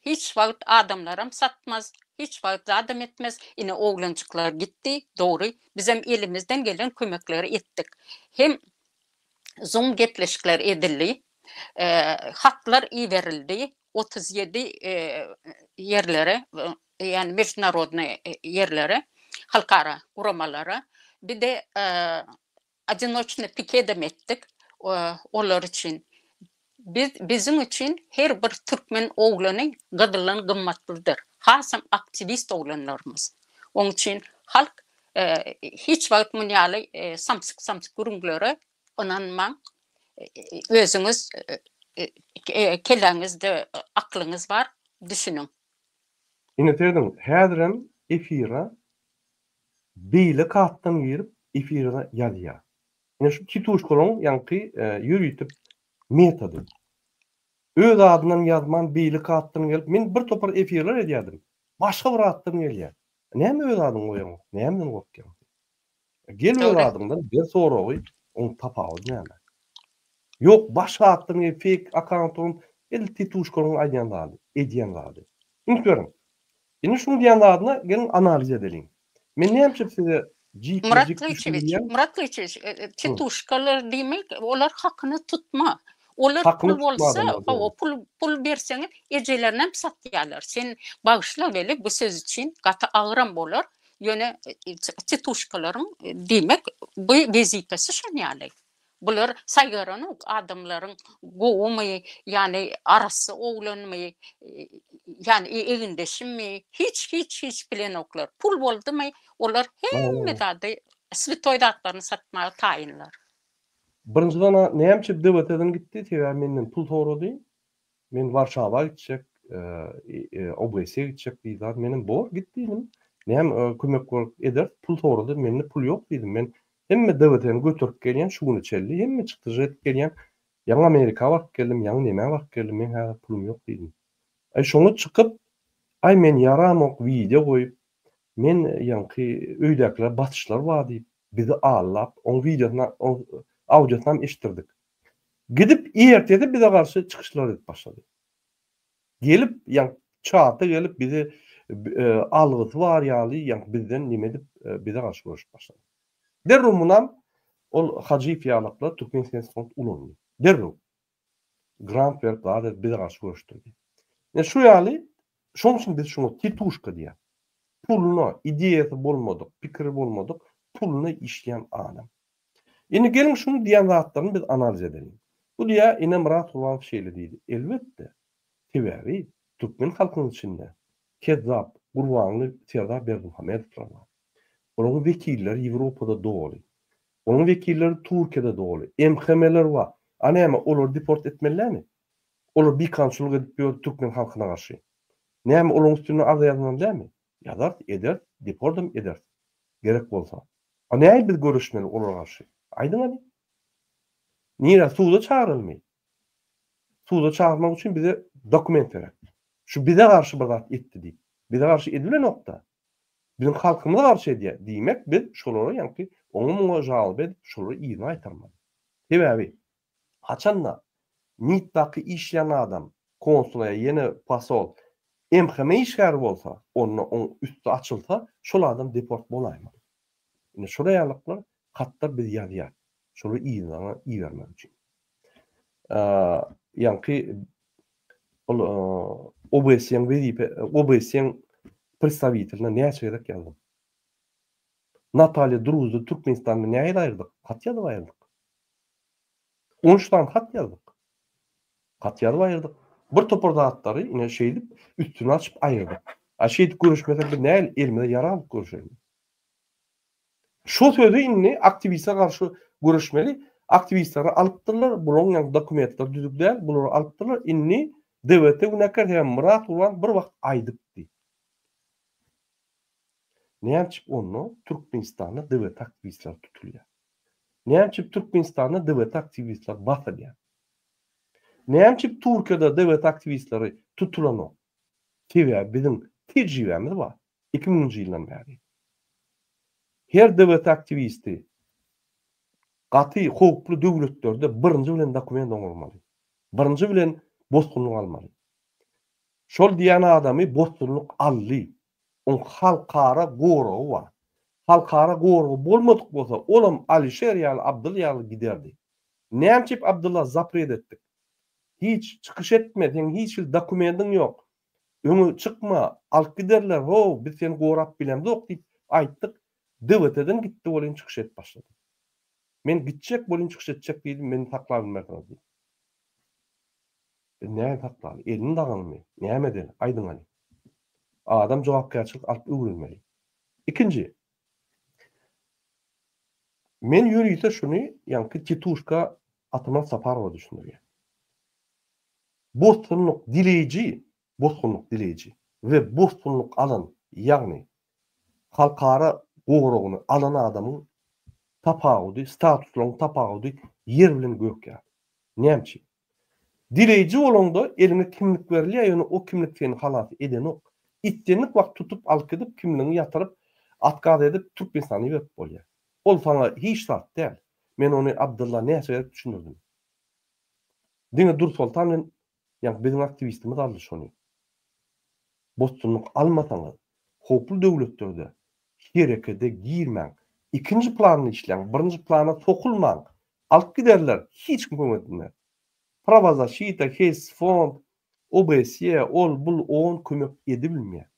Hiç wagt adamlaram satmaz, hiç wagt zadam etmez. Ine oglanjyklar gitdi, dogry. Bizem elimizden gelen kömekleri etdik. Hem Zoom gepleşikler edildi. Hatlar iberildi 37 ýerlere, ýagny meždunarodnyý ýerlere, halkara guramalara. Bir-de odinoçnyý pikedem etdik olar üçin. Biz biziň üçin her bir türkmen oglany gyzyldan gymmatlydyr. Hasam aktiwist oglanlarymyz. Oň üçin halk hiç wagt muny ýaly samsyk samsyk gürrüňlere ynanmaň. Özüňiz kelläňizde aklyňyz bar, düşüniň. Ine serediň, häzirem efire beýle kartdan girip efire ýazýar. Ine şu tituşkalaryň ýaňky ýörite metody. Öz adyndan ýazman beýleki atdan gelip men bir topar efirler edýärdim. Başga bir atdan gelýär. Näme öz adyňy goýaňok? Nämeden gorkýaň sen? Gel öz adyňdan ber soragy, oň tapawudy näme? Ýok başga atdan gelip fake akkaunt gurup. Edil tituşkalaryň aýdýan zady, edýän zady. Üns beriň. Indi şuň diýen zadyna geliň analiz edeliň. Men näme üçin size Murat jikme-jik Gylyçewiç, düşündirýän? Murat Gylyçewiç, e, e, tituşkalar diýmek, olar hakyna tutma. Olar Hakyna pul tutma bolsa, adamlar, hawa, dogry. pul pul berseňiz ejelerinem satýarlar. Sen bagyşla weli bu söz üçin gaty agyram bolar. Ýöne e, tituşkalaryň diýmek bu wezipesi şon ýaly. Bular saýgaranok adamlaryň gowumy, ýany arassa oglanmy, ýany egindeşimmi, hiç hiç hiç bilenoklar. Pul boldumy, olar hemme zady switoý zatlaryny satmaga taýynlar. Birinjiden näme üçin DWT-den gitdi, sebäbi menden pul sorady. Men Warşawa gitjek, OBS-e gitjek diýdi zat. Menem bor, git diýdim. Näme kömek bolup ederis, pul sorady. Mende pul ýok diýdim. Men hemme DWT-ni göterip gelýän şu güne çenli, hemme çykdajy edip gelýän. Ýaňy Amerika baryp geldim, ýaňy nämä baryp geldim, meň häzir pulum ýok diýdim. Aý şoňa çykyp, aý men ýaramok wideo goýup, men ýaňky öýdäkiler basyşlar bar diýip, bizi aldap, oň wideosyny, oň audiosynam eşitdirdik. Gidip ertesi bize garşy çykyşlar edip başlady. Gelip ýa çata gelip bize algysy bar ýaly ýa bizden neme edip bize garşy göreşip başlady. Derrew munam ol Hajyýew ýalaklar Türkmen Sens Fond ulandy. Derrew. Grant berip zat edip bize garşy göreşdirdi. Ine şu ýaly şoň üçin biz şuňa tituşka diýýäs. Puluna ideýasy bolmadyk, pikiri bolmadyk, puluna işleýän adam. Indi geliň şuň diýen zatlaryny biz analiz edeliň. Bu diýýär, ine Myrat Gurbanow şeýle diýdi. Elbetde, sebäbi türkmen halkynyň içinde kezzap Gurbanguly Serdar Berdimuhamedowlar bar. Olaryň wekilleri Ýewropada doly. Onuň wekilleri Türkiýede doly. MHM-ler bar. A näme, olary deport etmeli dälmi? Olar bikanunçylyk edip ýör türkmen halkyna garşy. Näme, olaryň üstünden arza ýazmaly dälmi? Ýazarys, ederis, depordam ederis. Gerek bolsa. A nähili biz göreşmeli olara garşy? Aýdyň hany. Nirä suda çagyrylmy? Suda çagyrmak üçin bize dokument gerek. Şu bize garşy bir zat etdi diýip. Bize garşy edilenokda. Biziň halkymyza garşy edýär. Diýmek biz şolara ýaňky oňa muňa žalba edip şolary yzyna gaýtarmaly. Sebäbi haçanda MIT-daky işleýän adam konsul ýa ýene posol MHM işgäri bolsa, onda oň üsti açylsa, şol adam deport bolaýmaly. Ine şol ýalyklar hatlar biz ýazýas. Şolary yzyna ibermek üçin. Ýaňky ol OBSE-iň wezipe OBSE-iň predstawiteline näçe gezek ýazdym. Natalýa Druzdy Türkmenistandan nähili aýyrdyk? Hat ýazyp aýyrdyk. 13 sany hat ýazdyk. Hat ýazyp aýyrdyk. Bir topar zatlary ine şeýdip üstüni açyp aýyrdyk. A şeýdip göreşmesek biz nähili elimize ýarag alyp göreşeli? Şo sözi indi aktiwiste garşy göreşmeli. Aktiwistleri alypdyrlar, bularyň ýaňky dokumentleri düzük däl, bulary alypdyrlar. Indi DWT günäkär, sebäbi Myrat Gurban bir wagt aýdypdy. Näme üçin onda Türkmenistanda DWT aktiwistleri tutulýar? Näme üçin Türkmenistanda DWT aktiwistleri basylýar? Näme üçin Türkiýede DWT aktiwistleri tutulanok? Sebäbi biziň tejribämiz bar. 2000-nji ýyldan bäri. Her DWT aktiwisti gaty howply döwletlerde birinji bilen dokument oňarmaly. Birinji bilen bosgunlyk almaly. Şol diýen adamy bosgunlyk aldy. Oň halkara goragy bar. Halkara goragy bolmadyk bolsa, olam Alişer ýaly, Abdyl ýaly giderdi. Näme üçip Abdylla zapret etdik? Hiç çykyş etme, seň hiç hili dokumendiň ýok. Öňe çykma, alyp giderler, how, biz seni gorap bilemzok diýip aýtdyk. DWT-den gitdi welin çykyş edip başlady. Men gitjek welin çykyş etjek diýdi, meni saklap bilmersiňiz diýip. Biz näme saklaly? Elini dagalmy? Näme edeli? Aýdyň hany. Adam jogapkärçilik alyp öwrenmeli. Ikinji. Men ýörite şuny ýaňky Tituşka Ataman Saparowa düşündirýän. Bosgunlyk dileýji, bosgunlyk dileýji we bosgunlyk alan, ýagny halkara goragyny alan adamyň tapawudy, statuslaryň tapawudy ýer bilen gök ýaly. Näme üçin? Dileýji bolaňda eliňe kimlik berilýär, ýöne o kimlik seni halas edenok. Islendik wagt tutup alyp gidip kimligiňi ýatyryp, otkaz edip Türkmenistana iberip bolýar. Ol saňa hiç zat däl. Men ony Abdylla näçe gezek düşündirdim. Diňe Dursoltan bilen. Ýa biziň aktiwistimiz aldy şony. Bosgunlyk almasaňyz, howply döwletlerde herekede girmäň. Ikinji planda işläň, birinji plana sokulmaň. Alyp giderler, hiç kim kömek etmez. Prawozaşita, Heýs fond, OBSE, ol, bul, on kömek edibilmeýär.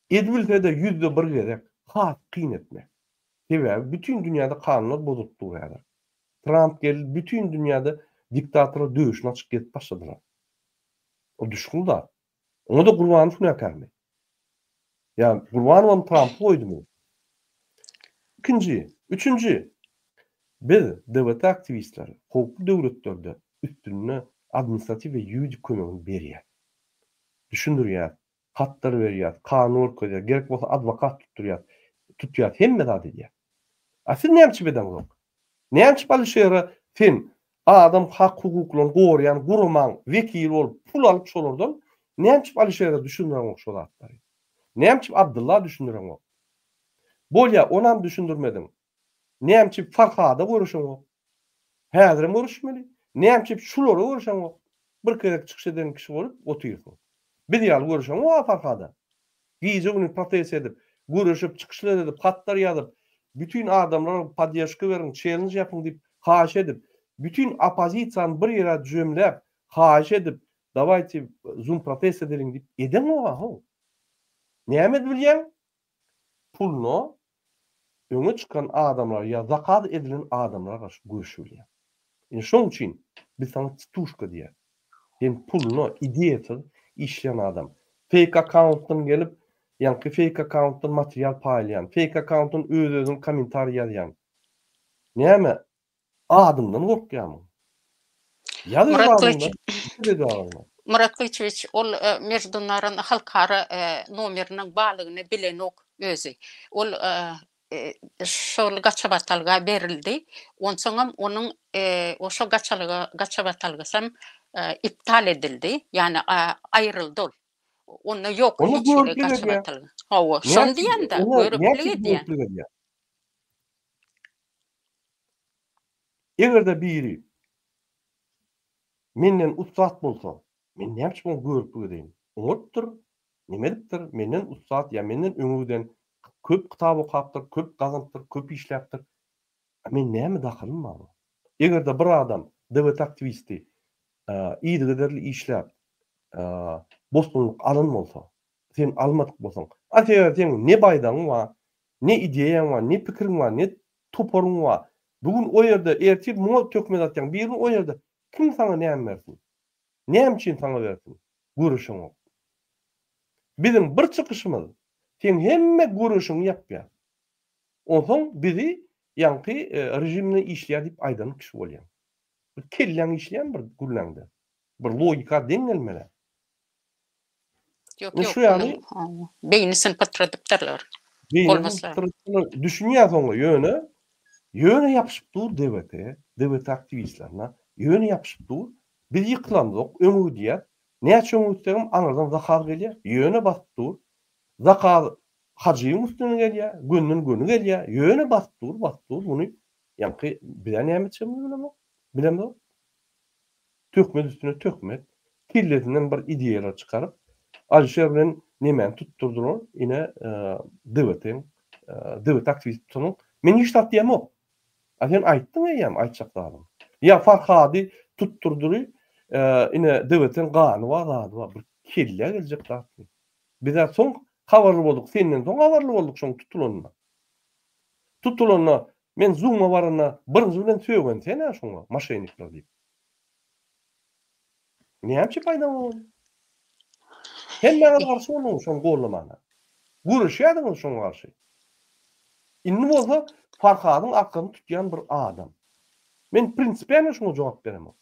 Edibilse-de ýüzde bir gezek, has kyn etmek. Sebäbi bütin dünýäde kanunlar bozulyp dur häzir. Tramp geldi, bütin dünýäde diktatorlar döşüni açyk gezip başladylar. O düşgün zat. Oňa-da Gurbanow günäkärmi? Ýa Gurbanowam Trampy goýdumy? Ikinji, üçünji. Biz, DWT aktiwistleri, howply döwletlerde üstünde administratiw we ýuridik kömegini berýäs. Düşündirýäs, hatlar berýäs, kanun görkezýäs, gerek bolsa adwokat tutdurýas, tutýas, hemme zat edýäs. A siz näme üçin edeňzok? Näme üçin Alişere sen adam hak-hukuklaryny goraýan guramaň wekili bolup pul alyp şolardan näme üçin Alişere düşündireňok şo zatlary? Näme üçin Abdylla düşündireňok? Bolýa onam düşündirmediň. Näme üçin Farhada görüşeňok? Häzirem görüşmeli. Näme üçin şulara görüşeňok? Bir gezek çykyş eden kişi bolup otyrsyň. Biz ýaly görüşeňok-a Farhada. Gije-gündiz protest edip, göreşip, çykyşlar edip, hatlar ýazyp, bütin adamlara podderžka beriň, çellenj ýapyň diýip haýyş edip, bütin oppozisiýany bir ýere jemläp, haýyş edip, dawayte zum protest edeliň diýip edeňok-a how. Näme edip bilýäň? Puluna öňe çykan adamlara ýa zakaz edilen adamlara garşy göreşip bilýäň. Ine şoň üçin biz saňa tituşka diýýäs. Sen puluna, ideýasyz işleýän adam. Feýk akkauntdan gelip, ýaňky feýk akkauntdan material paýlaýan, feýk akkauntdan öz-özüňe kommentariý ýazýan. Näme, adymdan gorkýarmyň? Ýaz öz adyňdan, bitir öz adyňdan. Myrat Gylyçowiç, ol Meždunaran halkara nomeriniň barlygyny bilenok özi. Ol şol gaçybatalga berildi. Onsoňam onuň şo gaçalyga gaçybatalgasam iptal edildi. Ýagny aýryldy ol. Onda ýok hiç hili gaçybatalga. Hawa, şony diýýän-de, göriplik edýär. Eger-de biri menden ussat bolsa, men näme üçin oňa göriplik edeýin? Oňarypdyr, Neme edipdir? Menden ussat ýa menden öňe giden, köp kitap okapdyr, köp gazanypdyr, köp işläpdir. A men näme dahylym bar oňa? Eger-de bir adam DWT aktiwisti yzygiderli işläp, bosgunlyk alan bolsa, sen almadyk bolsaň, a sebäbi seň ne baýdagyň bar, ne ideýaň bar, ne pikiriň bar, ne toparyň bar. Bu gün o ýerde, ertir muňa töhmet atýaň, birini o ýerde. Kim saňa näme bersin? Näme üçin saňa bersin? Göreşeňok. Biziň bir çykyşymyz seň hemme göreşiňi ýapýar. Onsoň bizi ýaňky režim bilen işleýär diýip aýdan kişi bolýaň. Bir kelläň işleýärmi bir gürläňde? Bir logika deň gelmeli. Ýok, ýok. Şu ýaly beýnisini pytradypdyrlar. Beýnisini pytradypdyrlar. Düşünýär soňra ýöne ýöne ýapyşyp dur DWT, DWT aktiwistlerine ýöne ýapyşyp dur. Biz ýykylamzok, öňe gidýäs. Näçe öňe gitsegem aňyrdan zakaz gelýär, ýöne basyp dur. Zakaz Hajyýewiň üstünden gelýär, gönden-göni gelýär, ýöne basyp dur, basyp dur. Muny ýaňky biz-ä näme etjegimizi bilemok, bilemzok. Töhmet üstüne töhmet, kellesinden bir ideýalar çykaryp, Alişer bilen nemäni tutdurdylar, ine DWT-iň, DWT aktiwisti tutanyň. Men hiç zat diýemok. A sen aýtdyň eýýäm aýtjak zadyňy. Ýa Farhady tutdurdyry, ine DWT-niň gany bar, zady bar. Bir kellä geljek zatmy? Biz-ä soň habarly bolduk, senden soň habarly bolduk şoň tutulanyna. Tutulanda men Zoom-a baranda birinji bilen sögen sen-ä şoňa, moşennikler diýip. Näme üçin paýdaň boldy? Hemmäňiz garşy bolduňyz şony gollamana. Göreşýärdiňiz şoňa garşy. Indi bolsa Farhadyň arkasyny tutýan bir adam. Men prinsipialno şuňa jogap beremok.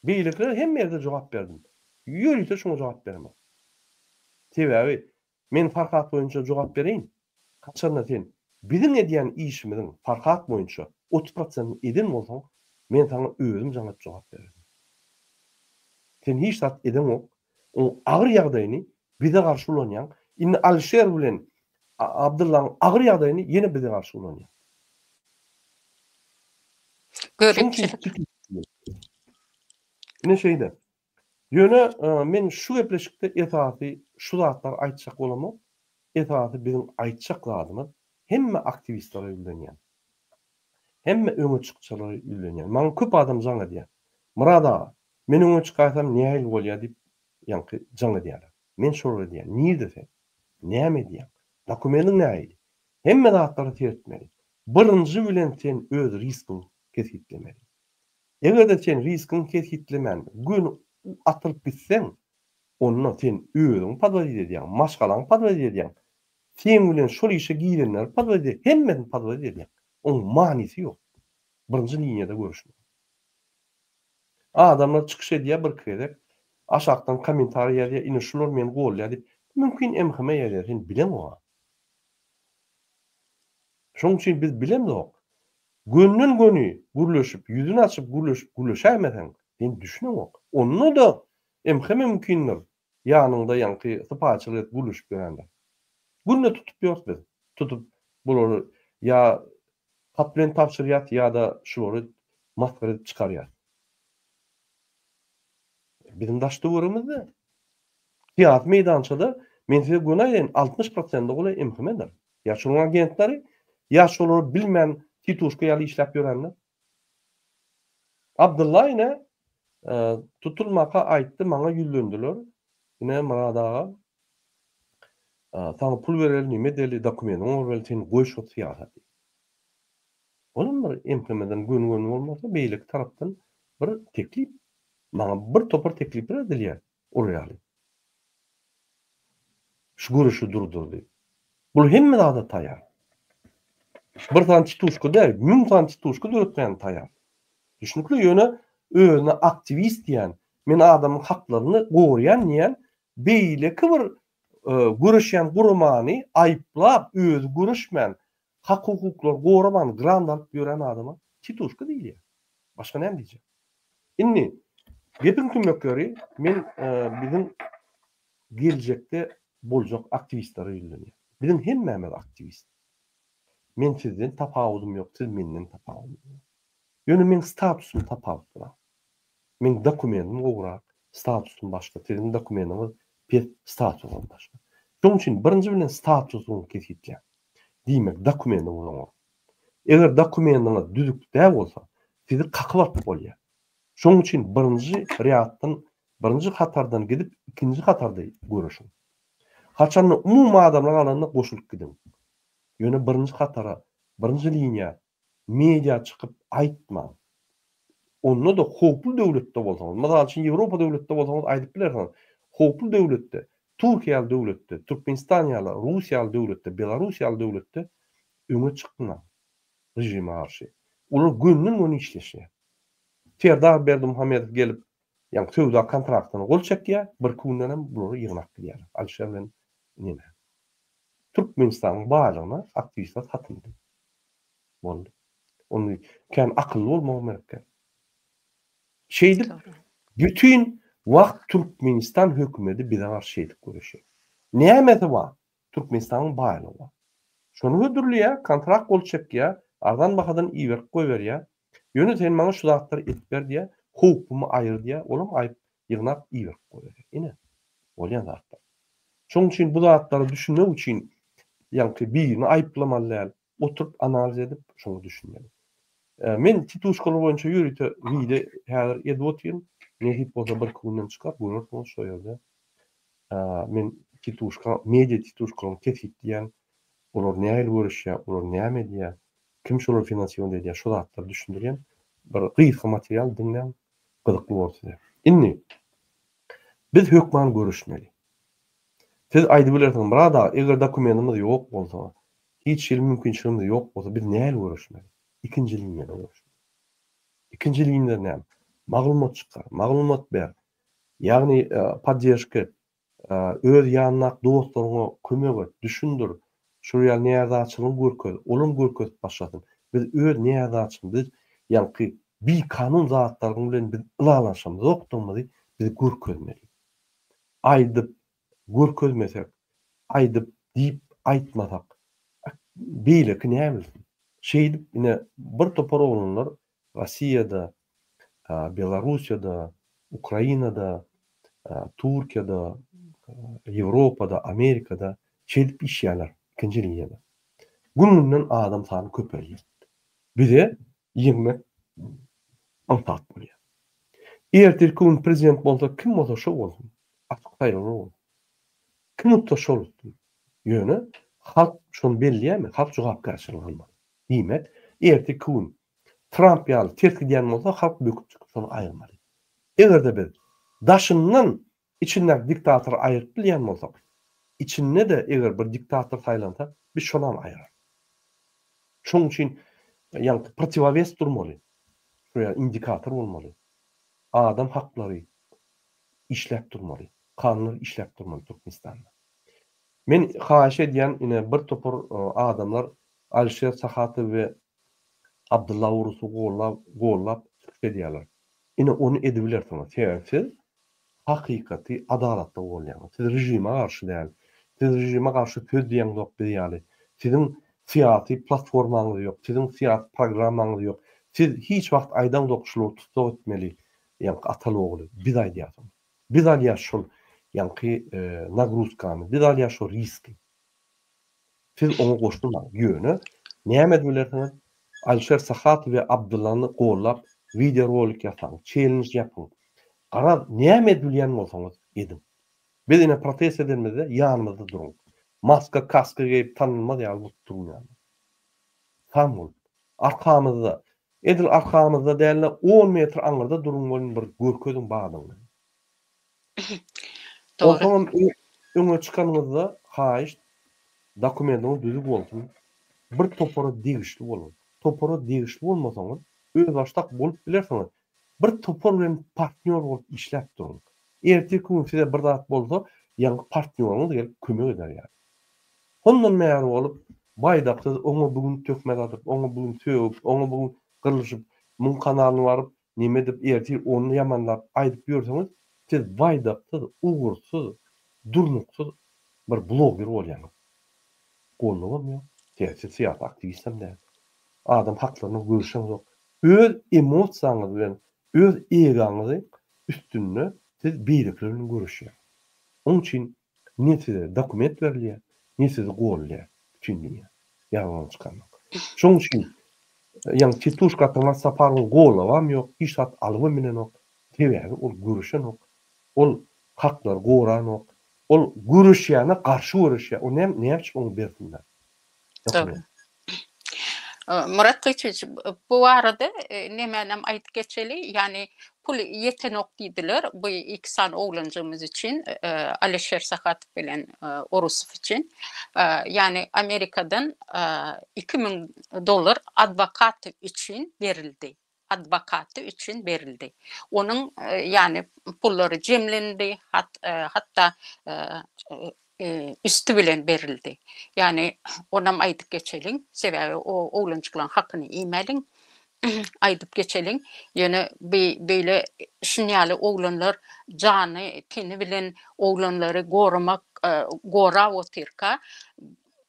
Beýlekilere hemme ýerde jogap berdim. Ýörite şuňa jogap beremok. Sebäbi men Farhat boýunça jogap bereýin. Haçanda sen biziň edýän işimiziň Farhat boýunça 30 prosentini eden bolsaň, men saňa özüm jaň edip jogap bererdim. Sen hiç zat edeňok. Oň agyr ýagdaýyny bize garşy ulanýaň. Indi Alişer bilen Abdyllaň agyr ýagdaýyny ýene bize garşy ulanýaň. Göripçilik. Ine şeýle. Ýöne men şu gepleşikde esasy şu zatlary aýtjak bolamok. Esasy biziň aýtjak zadymyz hemme aktiwistlere ýüzlenýän. Hemme öňe çykçylara ýüzlenýän. Maňa köp adam jaň edýär. Myrat aga, men öňe çykaýsam nähili bolýar diýip ýaňky jaň edýärler. Men şolara diýýän, nirde sen? Näme edýäň? Dokumentiň nähili? Hemme zatlara seretmeli. Birinji bilen sen öz riskiňi kesgitlemeli. Eger-de sen riskiňi kesgitlemän göni atylyp gitseň, onda sen özüňi podwodit edýäň, maşgalaňy podwodit edýäň, seň bilen şol işe girenleri podwodit edýäň, hemmesini podwodit edýäň. Oň manysy ýok. Birinji liniýada görüşmek. Adamlar çykyş edýär birki gezek, aşakdan kommentariý ýazýar, ine şular meni goldaýar diýip, mümkin MHM ýazýar, sen bileňok-a. Şonuň üçin biz bilemzok. Gönden-göni gürleşip, ýüzüni açyp gürleşip gürleşäýmeseň, sen düşüneňok. Onda-da MHM mümkindir, ýanyňda ýaňky sypaýyçylyk edip gürleşip ýörendir. Günde tutup ýörüs biz. Tutup bulary ýa hat bilen tabşyrýas ýa-da şulary masgara edip çykarýas. Biziň daş-töweregimizde syýasy meýdançada men size göni aýdaýyn 60 prosende golaý MHM-dir. Ýa şolaryň agentleri, ýa şolary bilmän tituşka ýaly işläp ýörenler. Abdylla ine tutulmaka aýtdy maňa ýüzlendiler. Ine Myrat aga saňa pul bereli nime edeli dokumentiňi bereli sen goý şo syýasaty. Olam bir MHM-den göni-göni bolmasa, beýleki tarapdan bir teklip. Maňa bir topar teklipler edilýär ol ýaly. Şu göreşi durdur diýip. Bul hemme zada taýýar. Bir sany tituşka däl, müň sany tituşka döretmäne taýýar. Düşnükli, ýöne özüne aktiwist diýen, men adamyň haklaryny goraýan diýen beýleki bir göreşýän guramany aýyplap, özi göreşmän, Hak-hukuklary goraman grant alyp ýören adama tituşka diýilýär. Başga näme diýjek? Indi gepiň tümmekleri men biziň geljekde boljak aktiwistlere ýüzlenýän. Biziň hemmämiz aktiwist. Men sizden tapawudym ýok, siz menden tapawudyňyz ýok. Ýöne meň statusym tapawutlyrak. Meň dokumentim gowurak, statusym başga, siziň dokumentiňiz pes, statusyňyz başga. Şonuň üçin birinji bilen statusyňyzy kesgitläň. Diýmek, dokumentiňiz oňa. Eger dokumentiňiz düzük däl bolsa, sizi kakyp alyp bolýar. Şonuň üçin birinji rýaddan, birinji hatardan gidip, ikinji hatarda göreşiň. Haçanda umumy adamlar galanda goşulyp gidiň. Ýöne birinji hatara, birinji liniýa, media çykyp aýtmaň. Onda-da howply döwletde bolsaňyz, mysal üçin Ýewropa döwletde bolsaňyz aýdyp bilersiňiz. Howply döwletde, Türkiýe ýaly döwletde, Türkmenistan ýaly, Russiýa ýaly döwletde, Belarus ýaly döwletde öňe çykmaň režime garşy. Olar gönden-göni işleşýär. Serdar Berdimuhamedow gelip, ýaňky söwda kontraktyna gol çekýär, birki gündenem bulary ýygnap gidýärler. Alişer bilen neme. Türkmenistanyň baýlygyna aktiwistler satyldy. Boldy. Ony kän akylly bolmagam gerek däl. Şeýdip bütin wagt Türkmenistan hökümeti bize garşy şeýdip göreşýär. Nämesi bar? Türkmenistanyň baýlygy bar. Şony hödürleýär, kontrakt gol çekýär, arzan bahadan iberip goýberýär. Ýöne sen maňa şu zatlary edip ber diýýär, howpumy aýyr diýýär, olam aýyp ýygnap iberip goýberýär. Ine, bolýan zatlar. Şonuň üçin bu zatlara düşünmek üçin ýaňky birini aýyplamaly däl, oturyp analiz edip şoňa düşünmeli. Men tituşkalar boýunça ýörite wideo häzir edip otyryn. Nesip bolsa birki günden çykar, görersiňiz şo ýerde. Men tituşka, media tituşkalaryny kesgitleýän, olar nähili göreşýär, olar näme edýär, kim şolary finansirowat edýär, şo zatlary düşündirýän bir gysga material diňläň, gyzykly bolar size. Indi biz hökman göreşmeli. Siz aýdyp bilersiňiz, Myrat aga, eger dokumentimiz ýok bolsa, hiç hili mümkinçiligimiz ýok bolsa, biz nähili göreşmeli? Ikinji liniýada göreşmeli. Ikinji liniýada näme? Maglumat çykar, maglumat ber. Ýagny podderžka et. Öz ýanyndaky dostlaryňa kömek et, düşündir. Şol ýaly närazyçylygyňy görkez, olam görkezip başlasyn. Biz öz närazyçylygymyzy, biz ýaňky bikanun zatlaryň bilen biz ylalaşamzokdygymyzy biz görkezmeli. Aýdyp görkezmesek, aýdyp diýip aýtmasak, beýleki näbilsin. Şeýdip ine bir topar oglanlar. Rossiýada, Belarussiýada, Ukrainada, Türkiýede, Ýewropada, Amerikada şeýdip işýärler ikinji liniýada. Gün-günden adam sany köpelýär. Bize ýeňmek aňsat bolýar. Ertirki gün prezident bolsa kim bolsa şo bolsun. Açyk saýlawlar bolsun. Kim utsa şol utsun. Ýöne halk şony belleýärmi? Halk jogapkärçilik almaly. Diýmek, ertirki gün Tramp ýaly ters gidýän bolsa halk böküp çykyp şony aýyrmaly. Eger-de biz daşyndan içindäki diktatory aýyryp bilýän bolsak, içinde-de eger bir diktator saýlansa, biz şonam aýyrarys. Şonuň üçin ýaňky protiwowes durmaly. Şu ýaly indikator bolmaly. Adam haklary işläp durmaly. Kanunlar işläp durmaly Türkmenistanda. Men haýyş edýän ine bir topar adamlar Alişer Sahatow we Abdylla Urusy gollap gollap çykyş edýärler. Ine ony edibilersiňiz. Sebäbi siz hakykaty adalatly golýaňyz. Siz režime garşy däl. Siz režime garşy söz diýeňzok biz ýaly. Siziň syýasy platformaňyz ýok. Siziň syýasy programmaňyz ýok. Siz hiç wagt aýdaňzok şulary tussag etmeli ýaňky ataly ogly. Biz aýdýas ony. Biz alýas şol ýaňky nagruzkany. Biz alýas şo riski. Siz oňa goşulmaň. Ýöne näme edip bilersiňiz? Alişer Sahatow we Abdyllany gollap wideo rolik ýasaň, çellenj ýapyň. Garaz näme edip bilýän bolsaňyz ediň. Biz ine protest edenimizde ýanymyzda duruň. Maska, kaska geýip tanylmaz ýaly bolup duruň ýanymyzda. San bolup. Arkamyzda. Edil arkamyzda dälde on metr aňyrda duruň welin bir görkeziň badyňyzy. Dogry. Onsoňam öňe çykanyňyzda haýyşt dokumendiňiz düzüg bolsun. Bir topara degişli boluň. Topara degişli bolmasaňyz özbaşdak bolup bilersiňiz. Bir topar bilen partnýor bolup işläp duruň. Ertirki gün size bir zat bolsa ýaňky partnýoryňyz gelip kömek eder ýaly. Hondan bäri bolup baýdaksyz oňa bu gün töhmet atyp, oňa bu gün sögüp, oňa bu gün gyrlyşyp, muň kanalyna baryp Neme edip ertir ony ýamanlap aýdyp ýörseňiz siz baýdaksyz, ugursyz, durnuksyz bir bloger bolýaňyz. Gollawam ýok, sebäbi siz syýasy aktiwistem däl. Adam haklaryna göreşeňzok. Öz emosiýaňyz bilen, öz egaňyzy üstünde siz beýlekiler bilen göreşýäňiz. Oň üçin ne size dokument berilýär, ne sizi gollaýar bütin dünýä. Ýalňyz çykanok. Şoň üçin ýaňy tituşka Atamyrat Saparowyň golabam ýok, hiç zat alybam bilenok. Sebäbi ol göreşenok. Ol haklary goranok. Ol göreşýäne garşy göreşýär. O näme näme üçin oňa bersinler? Dogry. Myrat Gyçyç, bu barada nemänem aýdyp geçeli, ýagny pul ýetenok diýdiler bu iki sany oglanjygymyz üçin, Alişer Sahatow bilen Orusow üçin. Ýagny Amerikadan 2000 dollar adwokat üçin berildi. Adwokaty üçin berildi. Onuň ýagny pullary jemlendi, hatda üsti bilen berildi. Ýagny onam aýdyp geçeliň, sebäbi o oglanjyklaryň hakyny iýmäliň. Aýdyp geçeliň. Ýöne bi beýle şun ýaly oglanlar jany, teni bilen oglanlary goramak gorap otyrka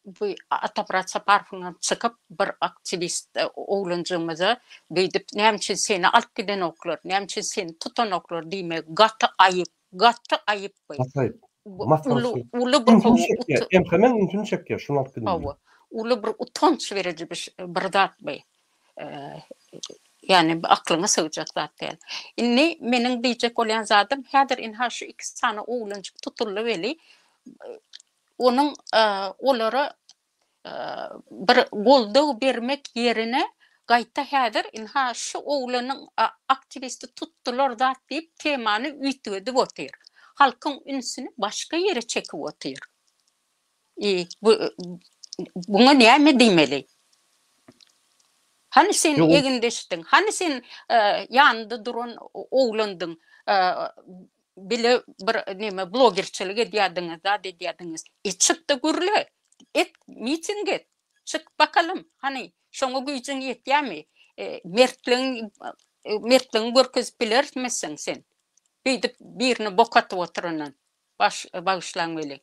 bu Atamyrat Saparowyňam çykyp bir aktiwist oglanjygymyza beýdip näme üçin seni alyp gidenoklar, näme üçin seni tutanoklar diýmegi gaty aýyp. Gaty aýyp bu. Gaty aýyp. Uly uly bir ünsüni çekýär. MHM ünsüni çekýär şuny alyp gidiň. Hawa. Uly bir utanç beriji bir bir zat bu. Ýani aklyňa sygjak zat däl. Indi meniň diýjek bolýan zadym häzir ynha şu iki sany oglanjyk tutuldy weli onuň olara bir goldaw bermek ýerine gaýta häzir ynha şu oglanyň aktiwisti tutdular zat diýip temany üýtgedip otyr. Halkyň ünsüni başga ýere çekip otyr. I bu buňa näme diýmeli? Hany sen egindeşdiň? Hany sen ýanynda duran oglandyň? Bile bir neme blogerçilik edýärdiňiz, zat edýärdiňiz. E çyk-da gürle. Et, miting et. Çyk bakalym, hany, şoňa güýjüň ýetýärmi? E, mertligiň mertligiňi görkezip bilermisiň sen? Beýdip birini bok atyp oturandan. Baş bagyşlaň weli.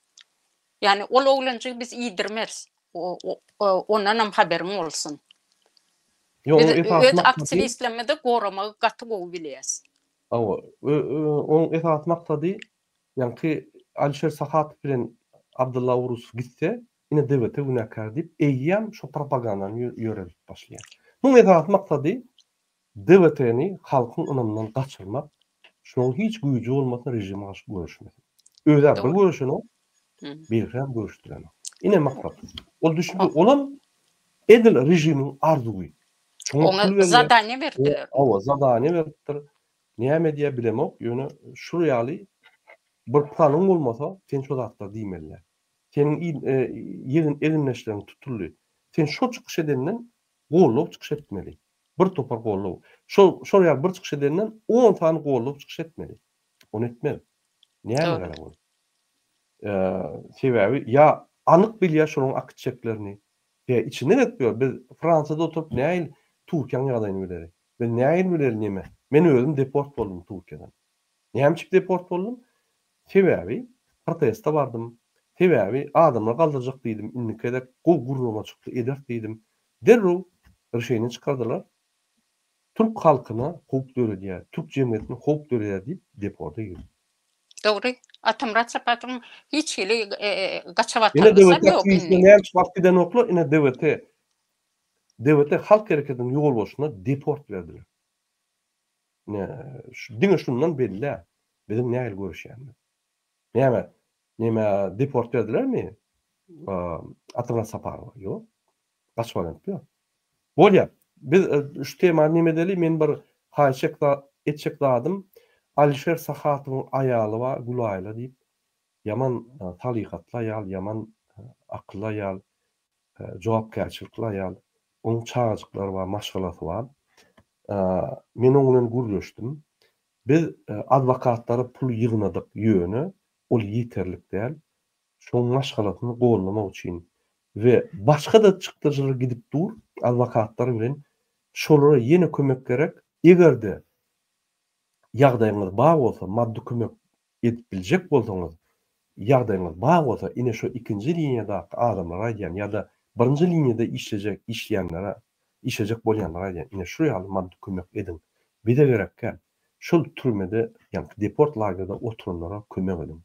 Ýani ol oglanjygy biz iýdirmeris. Ondanam haberyň bolsun. Ýok, Biz onuň esasy öz maksady aktiwistlerimizi goramagy gaty gowy bilýäs. Hawa, onuň esasy maksady ýaňky Alişer Sahatow bilen Abdylla Urusow gitse, ine DWT günäkär diýip, eýýäm şo propagandany ýöredip başlaýar. Munuň esasy maksady DWT-ni halkyň ynamyndan gaçyrmak, şonuň hiç güýji bolmasyn režime garşy göreşmesin. Öz-ä bir göreşenok, beýlekilerem göreşdirenok. Ine maksat. Ol düşündi, olam edil režimiň arzuwy. Şoňa pul berýär. Zadaniýa berdiler. Hawa, zadaniýa beripdir. Näme edýär bilemok, ýöne şul ýaly bir planyň bolmasa, sen şo zatlary diýmeli däl. Seniň ýegin egindeşleriň tutuldy. Sen şo çykyş edenden goldaw çykyş etmeli. Bir topar goldaw. Şol şol ýaly bir çykyş edenden on sany goldaw çykyş etmeli. Ony etmez. Näme gerek ol? Sebäbi ýa anyk bilýär şolaryň akitjeklerini. Ýa içinden edip ýör. Biz Fransiýada oturyp nähili Türkiýäň ýagdaýyny bileli. Biz nähili bileli neme. Men özüm deport boldum Türkiýeden. Näme üçin deport boldum? Sebäbi proteste bardym. Sebäbi adamlar galdyrjak diýdim. Indiki gezek gowy guramaçykly ederis diýdim. Derrew rişeniýe çykardylar. Türk halkyna howp döredýär, türk jemgyýetine howp döredýär diýip deporta girdim. Dogry. Atamyrat Saparowyň hiç hili gaçabatalgasam ýok indi. Ine DWT aktiwistleri näme üçin alyp gidenoklar? Ine DWT DWT halk hereketiniň ýolbaşçysyna deport berdiler. Ine diňe şundan belli-ä biziň nähili göreşýänimiz. Näme Näme deport berdilermi Atamyrat Saparowa? Ýok. Gaçyp alyp ýok. Bolýar. Biz şu temany neme edeli? Men bir haýyş etjek zadym Alişer Sahatowyň aýaly bar Gülaýla diýip. Ýaman salyhatly aýal, ýaman akylly aýal, jogapkärçilikli aýal. Onuň çagajyklary bar, maşgalasy bar. Men oň bilen gürleşdim. Biz adwokatlara pul ýygnadyk, ýöne ol ýeterlik däl. Şoň maşgalasyny goldamak üçin we başga-da çykdajylar gidip dur adwokatlar bilen, şolara ýene kömek gerek. Eger-de ýagdaýyňyz bar bolsa, maddy kömek edip biljek bolsaňyz, ýagdaýyňyz bar bolsa, ine şo ikinji liniýadaky adamlara aýdýan ýa-da birinji liniýada işlejek, işleýänlere, işlejek bolýanlara aýdýan, ine şu ýaly maddy kömek ediň. Bize gerekkä, şol türmede, ýagny deport lagerde oturanlara kömek ediň.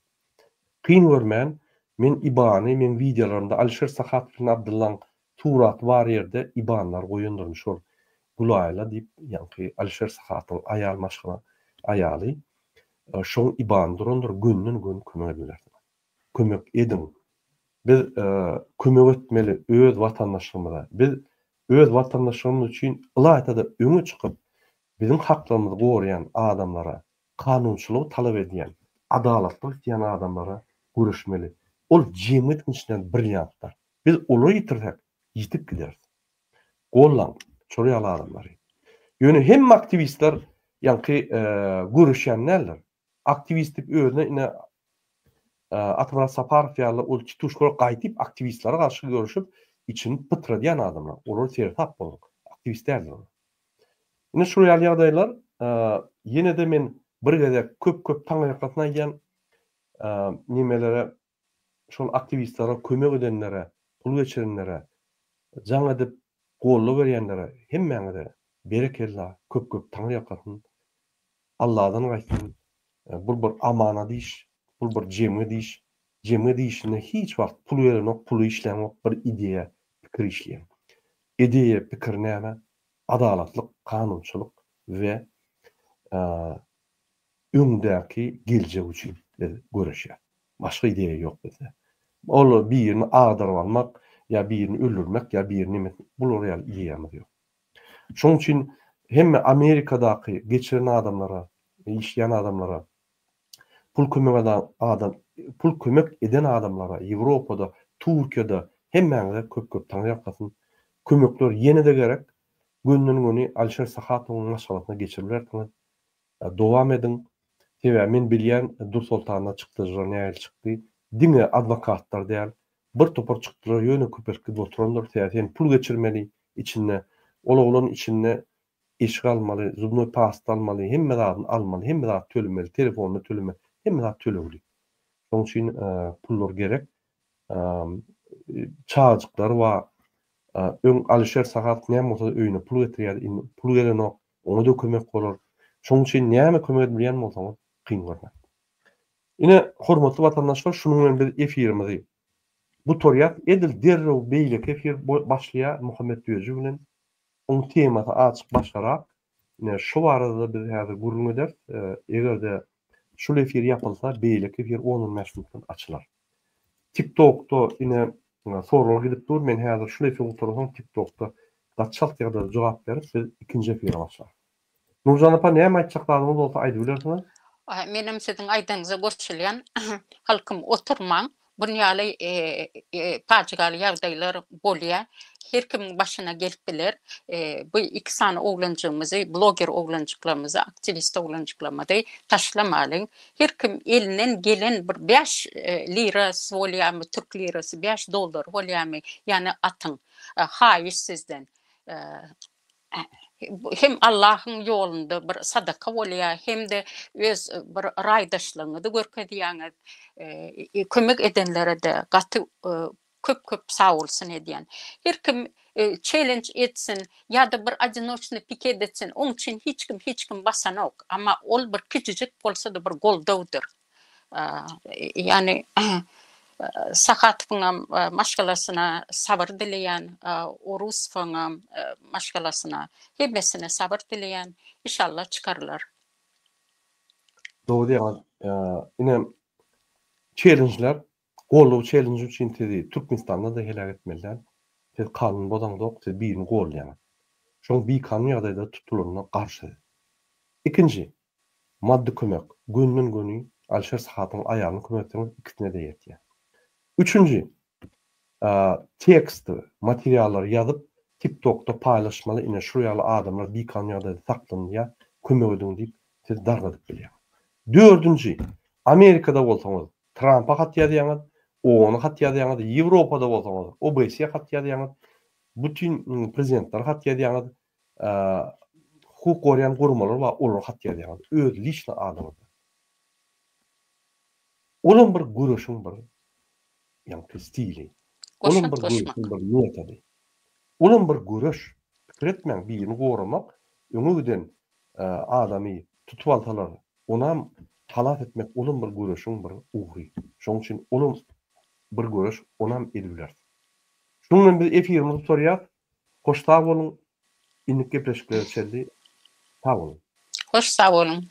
Kyn görmän, men IBAN-y meň wideolarymda Alişer Sahatow bilen Abdyllaň suraty bar ýerde IBAN-lary goýandyryn şol Gülaýla diýip, ýaňky Alişer Sahatowyň aýal maşgala aýaly Şoň ibany durandyr gönden göni kömek edibilersiňiz. Kömek ediň. Biz kömek etmeli öz watandaşlygymyza. Biz öz watandaşlygymyz üçin ylaýta-da öňe çykyp biziň haklarymyzy goraýan adamlara, kanunçylygy talap edýän, adalatlyk isleýän adamlara göreşmeli. Ol jemgyýetiň içinden brilliantlar. Biz olary ýitirsek ýitip gideris. Gollaň şol ýaly adamlary. Ýöne hemme aktiwistler ýaňky göreşýän däldir. Aktiwist diýip özüne ine Atamyrat Saparow ýaly ol tituşkalar gaýdyp aktiwistlere garşy göreşip içini pytradýan adamlar. Olar seresap boluň. Aktiwist däldir olar. Ine şol ýaly ýagdaýlar ýene-de men bir gezek köp-köp taňryýalkasyn aýdýan nimelere şol aktiwistlere kömek edenlere, pul geçirenlere, jaň edip goldaw berýänlere hemmäňize berekella köp köp taňryýalkasyn Alladan gaýtsyn bul bir amanat iş bul bir jemgyýet iş jemgyýet işinde hiç wagt pul gelenok puly işläňok bir ideýa pikir işleýäň ideýa pikir näme adalatlyk kanunçylyk we öňdäki geljek üçin biz göreşýäs. Başga ideýa ýok bizde. Ol birini agdaryp almak ýa birini öldürmek ýa birini neme etmek bular ýaly ideýamyz ýok. Şonuň üçin hemme Amerikadaky geçiren adamlara, işleýän adamlara, pul kömek adam pul kömek eden adamlara Ýewropada, Türkiýede hemmäňize köp köp taňryýalkasyn. Kömekler ýene-de gerek. Gönden-göni Alişer Sahatowyň maşgalasyna geçiribersiňiz. Dowam ediň. Sebäbi men bilýän Dursoltanda çykdajylar nähili çykdy. Diňe adwokatlar däl, bir topar çykdylar ýöne köpelip gidip oturandyr. Sebäbi sen pul geçirmeli içinde. Ol oglan içinde eşik almaly, zubnoý pasta almaly, hemme zadyny almaly, hemme zat tölemeli, telefonyny tölemeli, hemme zat tölegli. Şonuň üçin pullar gerek. Çagajyklary bar. Öň Alişer Sahatow näme bolsa-da öýüne pul getirýärdi, indi pul gelenok, oňa-da kömek bolar. Şonuň üçin näme kömek edip bilýän bolsaňyz, kyn görmäň. Ine, hormatly watandaşlar, şunuň bilen biz efirimizi gutarýas. Edil derrew beýleki efir başlaýar Muhammet Düýeji bilen. Oň temasy azjyk başgarak. Ine, şu barada-da biz häzir gürrüň ederis. Eger-de şul efir ýapylsa, beýleki efir on-on bäş minutdan açylar. TikTokda ine soraglar gidip dur. Men häzir şul efir gutaransoň TikTokda gaty çalt ýagdaýda jogap berip, biz ikinji efire başlarys. Nurjan apa näme aýtjak zadyňyz bolsa aýdybilersiňiz. Menem siziň aýdanyňyza goşulýan. Halkym oturmaň. Bun ýaly pajygaly ýagdaýlar bolýar. Her kimiň başyna gelip biler. Bu iki sany oglanjygymyzy, bloger oglanjyklarymyzy, aktiwist oglanjyklarymyzy taşlamalyň. Her kim elinden gelen bir bäş lirasy bolýarmy, türk lirasy, bäş dollary bolýarmy, ýany atyň. Haýyş sizden. Hem Allahyň ýolunda bir sadaka bolýar, hem-de öz bir raýdaşlygyňyzy görkezýäňiz. Kömek edenlere-de gaty köp-köp sagbolsun edýän. Her kim çellenj etsin ýa-da bir odinoçnyý piket etsin, oň üçin hiç kim hiç kim basanok. Amma ol bir kiçijik bolsa-da bir goldawdyr. Ýagny Sahatowyňam maşgalasyna sabyr dileýän, Orusowyňam maşgalasyna, hemmesine sabyr dileýän. Inşallah çykarlar. Dogry diýýäňiz. Ine çellenjler, goldaw çellenji üçin sizi Türkmenistanda-da heläk etmeli däl. Siz kanun bozaňzok, siz birini goldaýaňyz. Şoň bikanun ýagdaýda tutulanyna garşy. Ikinji, Maddy kömek, gönden-göni Alişer Sahatyň aýalyna kömek etseňiz ikisine-de ýetýär. Üçünji, tekst, materiallary ýazyp TikTokda paýlaşmaly, ine şul ýaly adamlar bikanun ýagdaýda saklanylýar, kömek ediň diýip siz dargadyp bilýäňiz. Dördünji, Amerikada bolsaňyz Trampa hat ýazýaňyz, OON-a hat ýazýaňyz, Ýewropada bolsaňyz OBSE hat ýazýaňyz, bütin prezidentlere hat ýazýaňyz, hukuk goraýan guramalar bar, olara hat ýazýaňyz, öz liçno adyňyzdan. Olam bir göreşiň bir ýaňky stili. Olam bir göreşiň bir metody. Olam bir göreş. Pikir etmäň, birini goramak, öňe giden adamy tutup alsalar, onam halas etmek olam bir göreşiň bir ugry. Şonuň üçin olam bir göreş, onam edibileris. Şunuň bilen biz efirimizi gutarýas. Hoş sag boluň indiki gepleşiklere çenli sag boluň. Hoş sag boluň.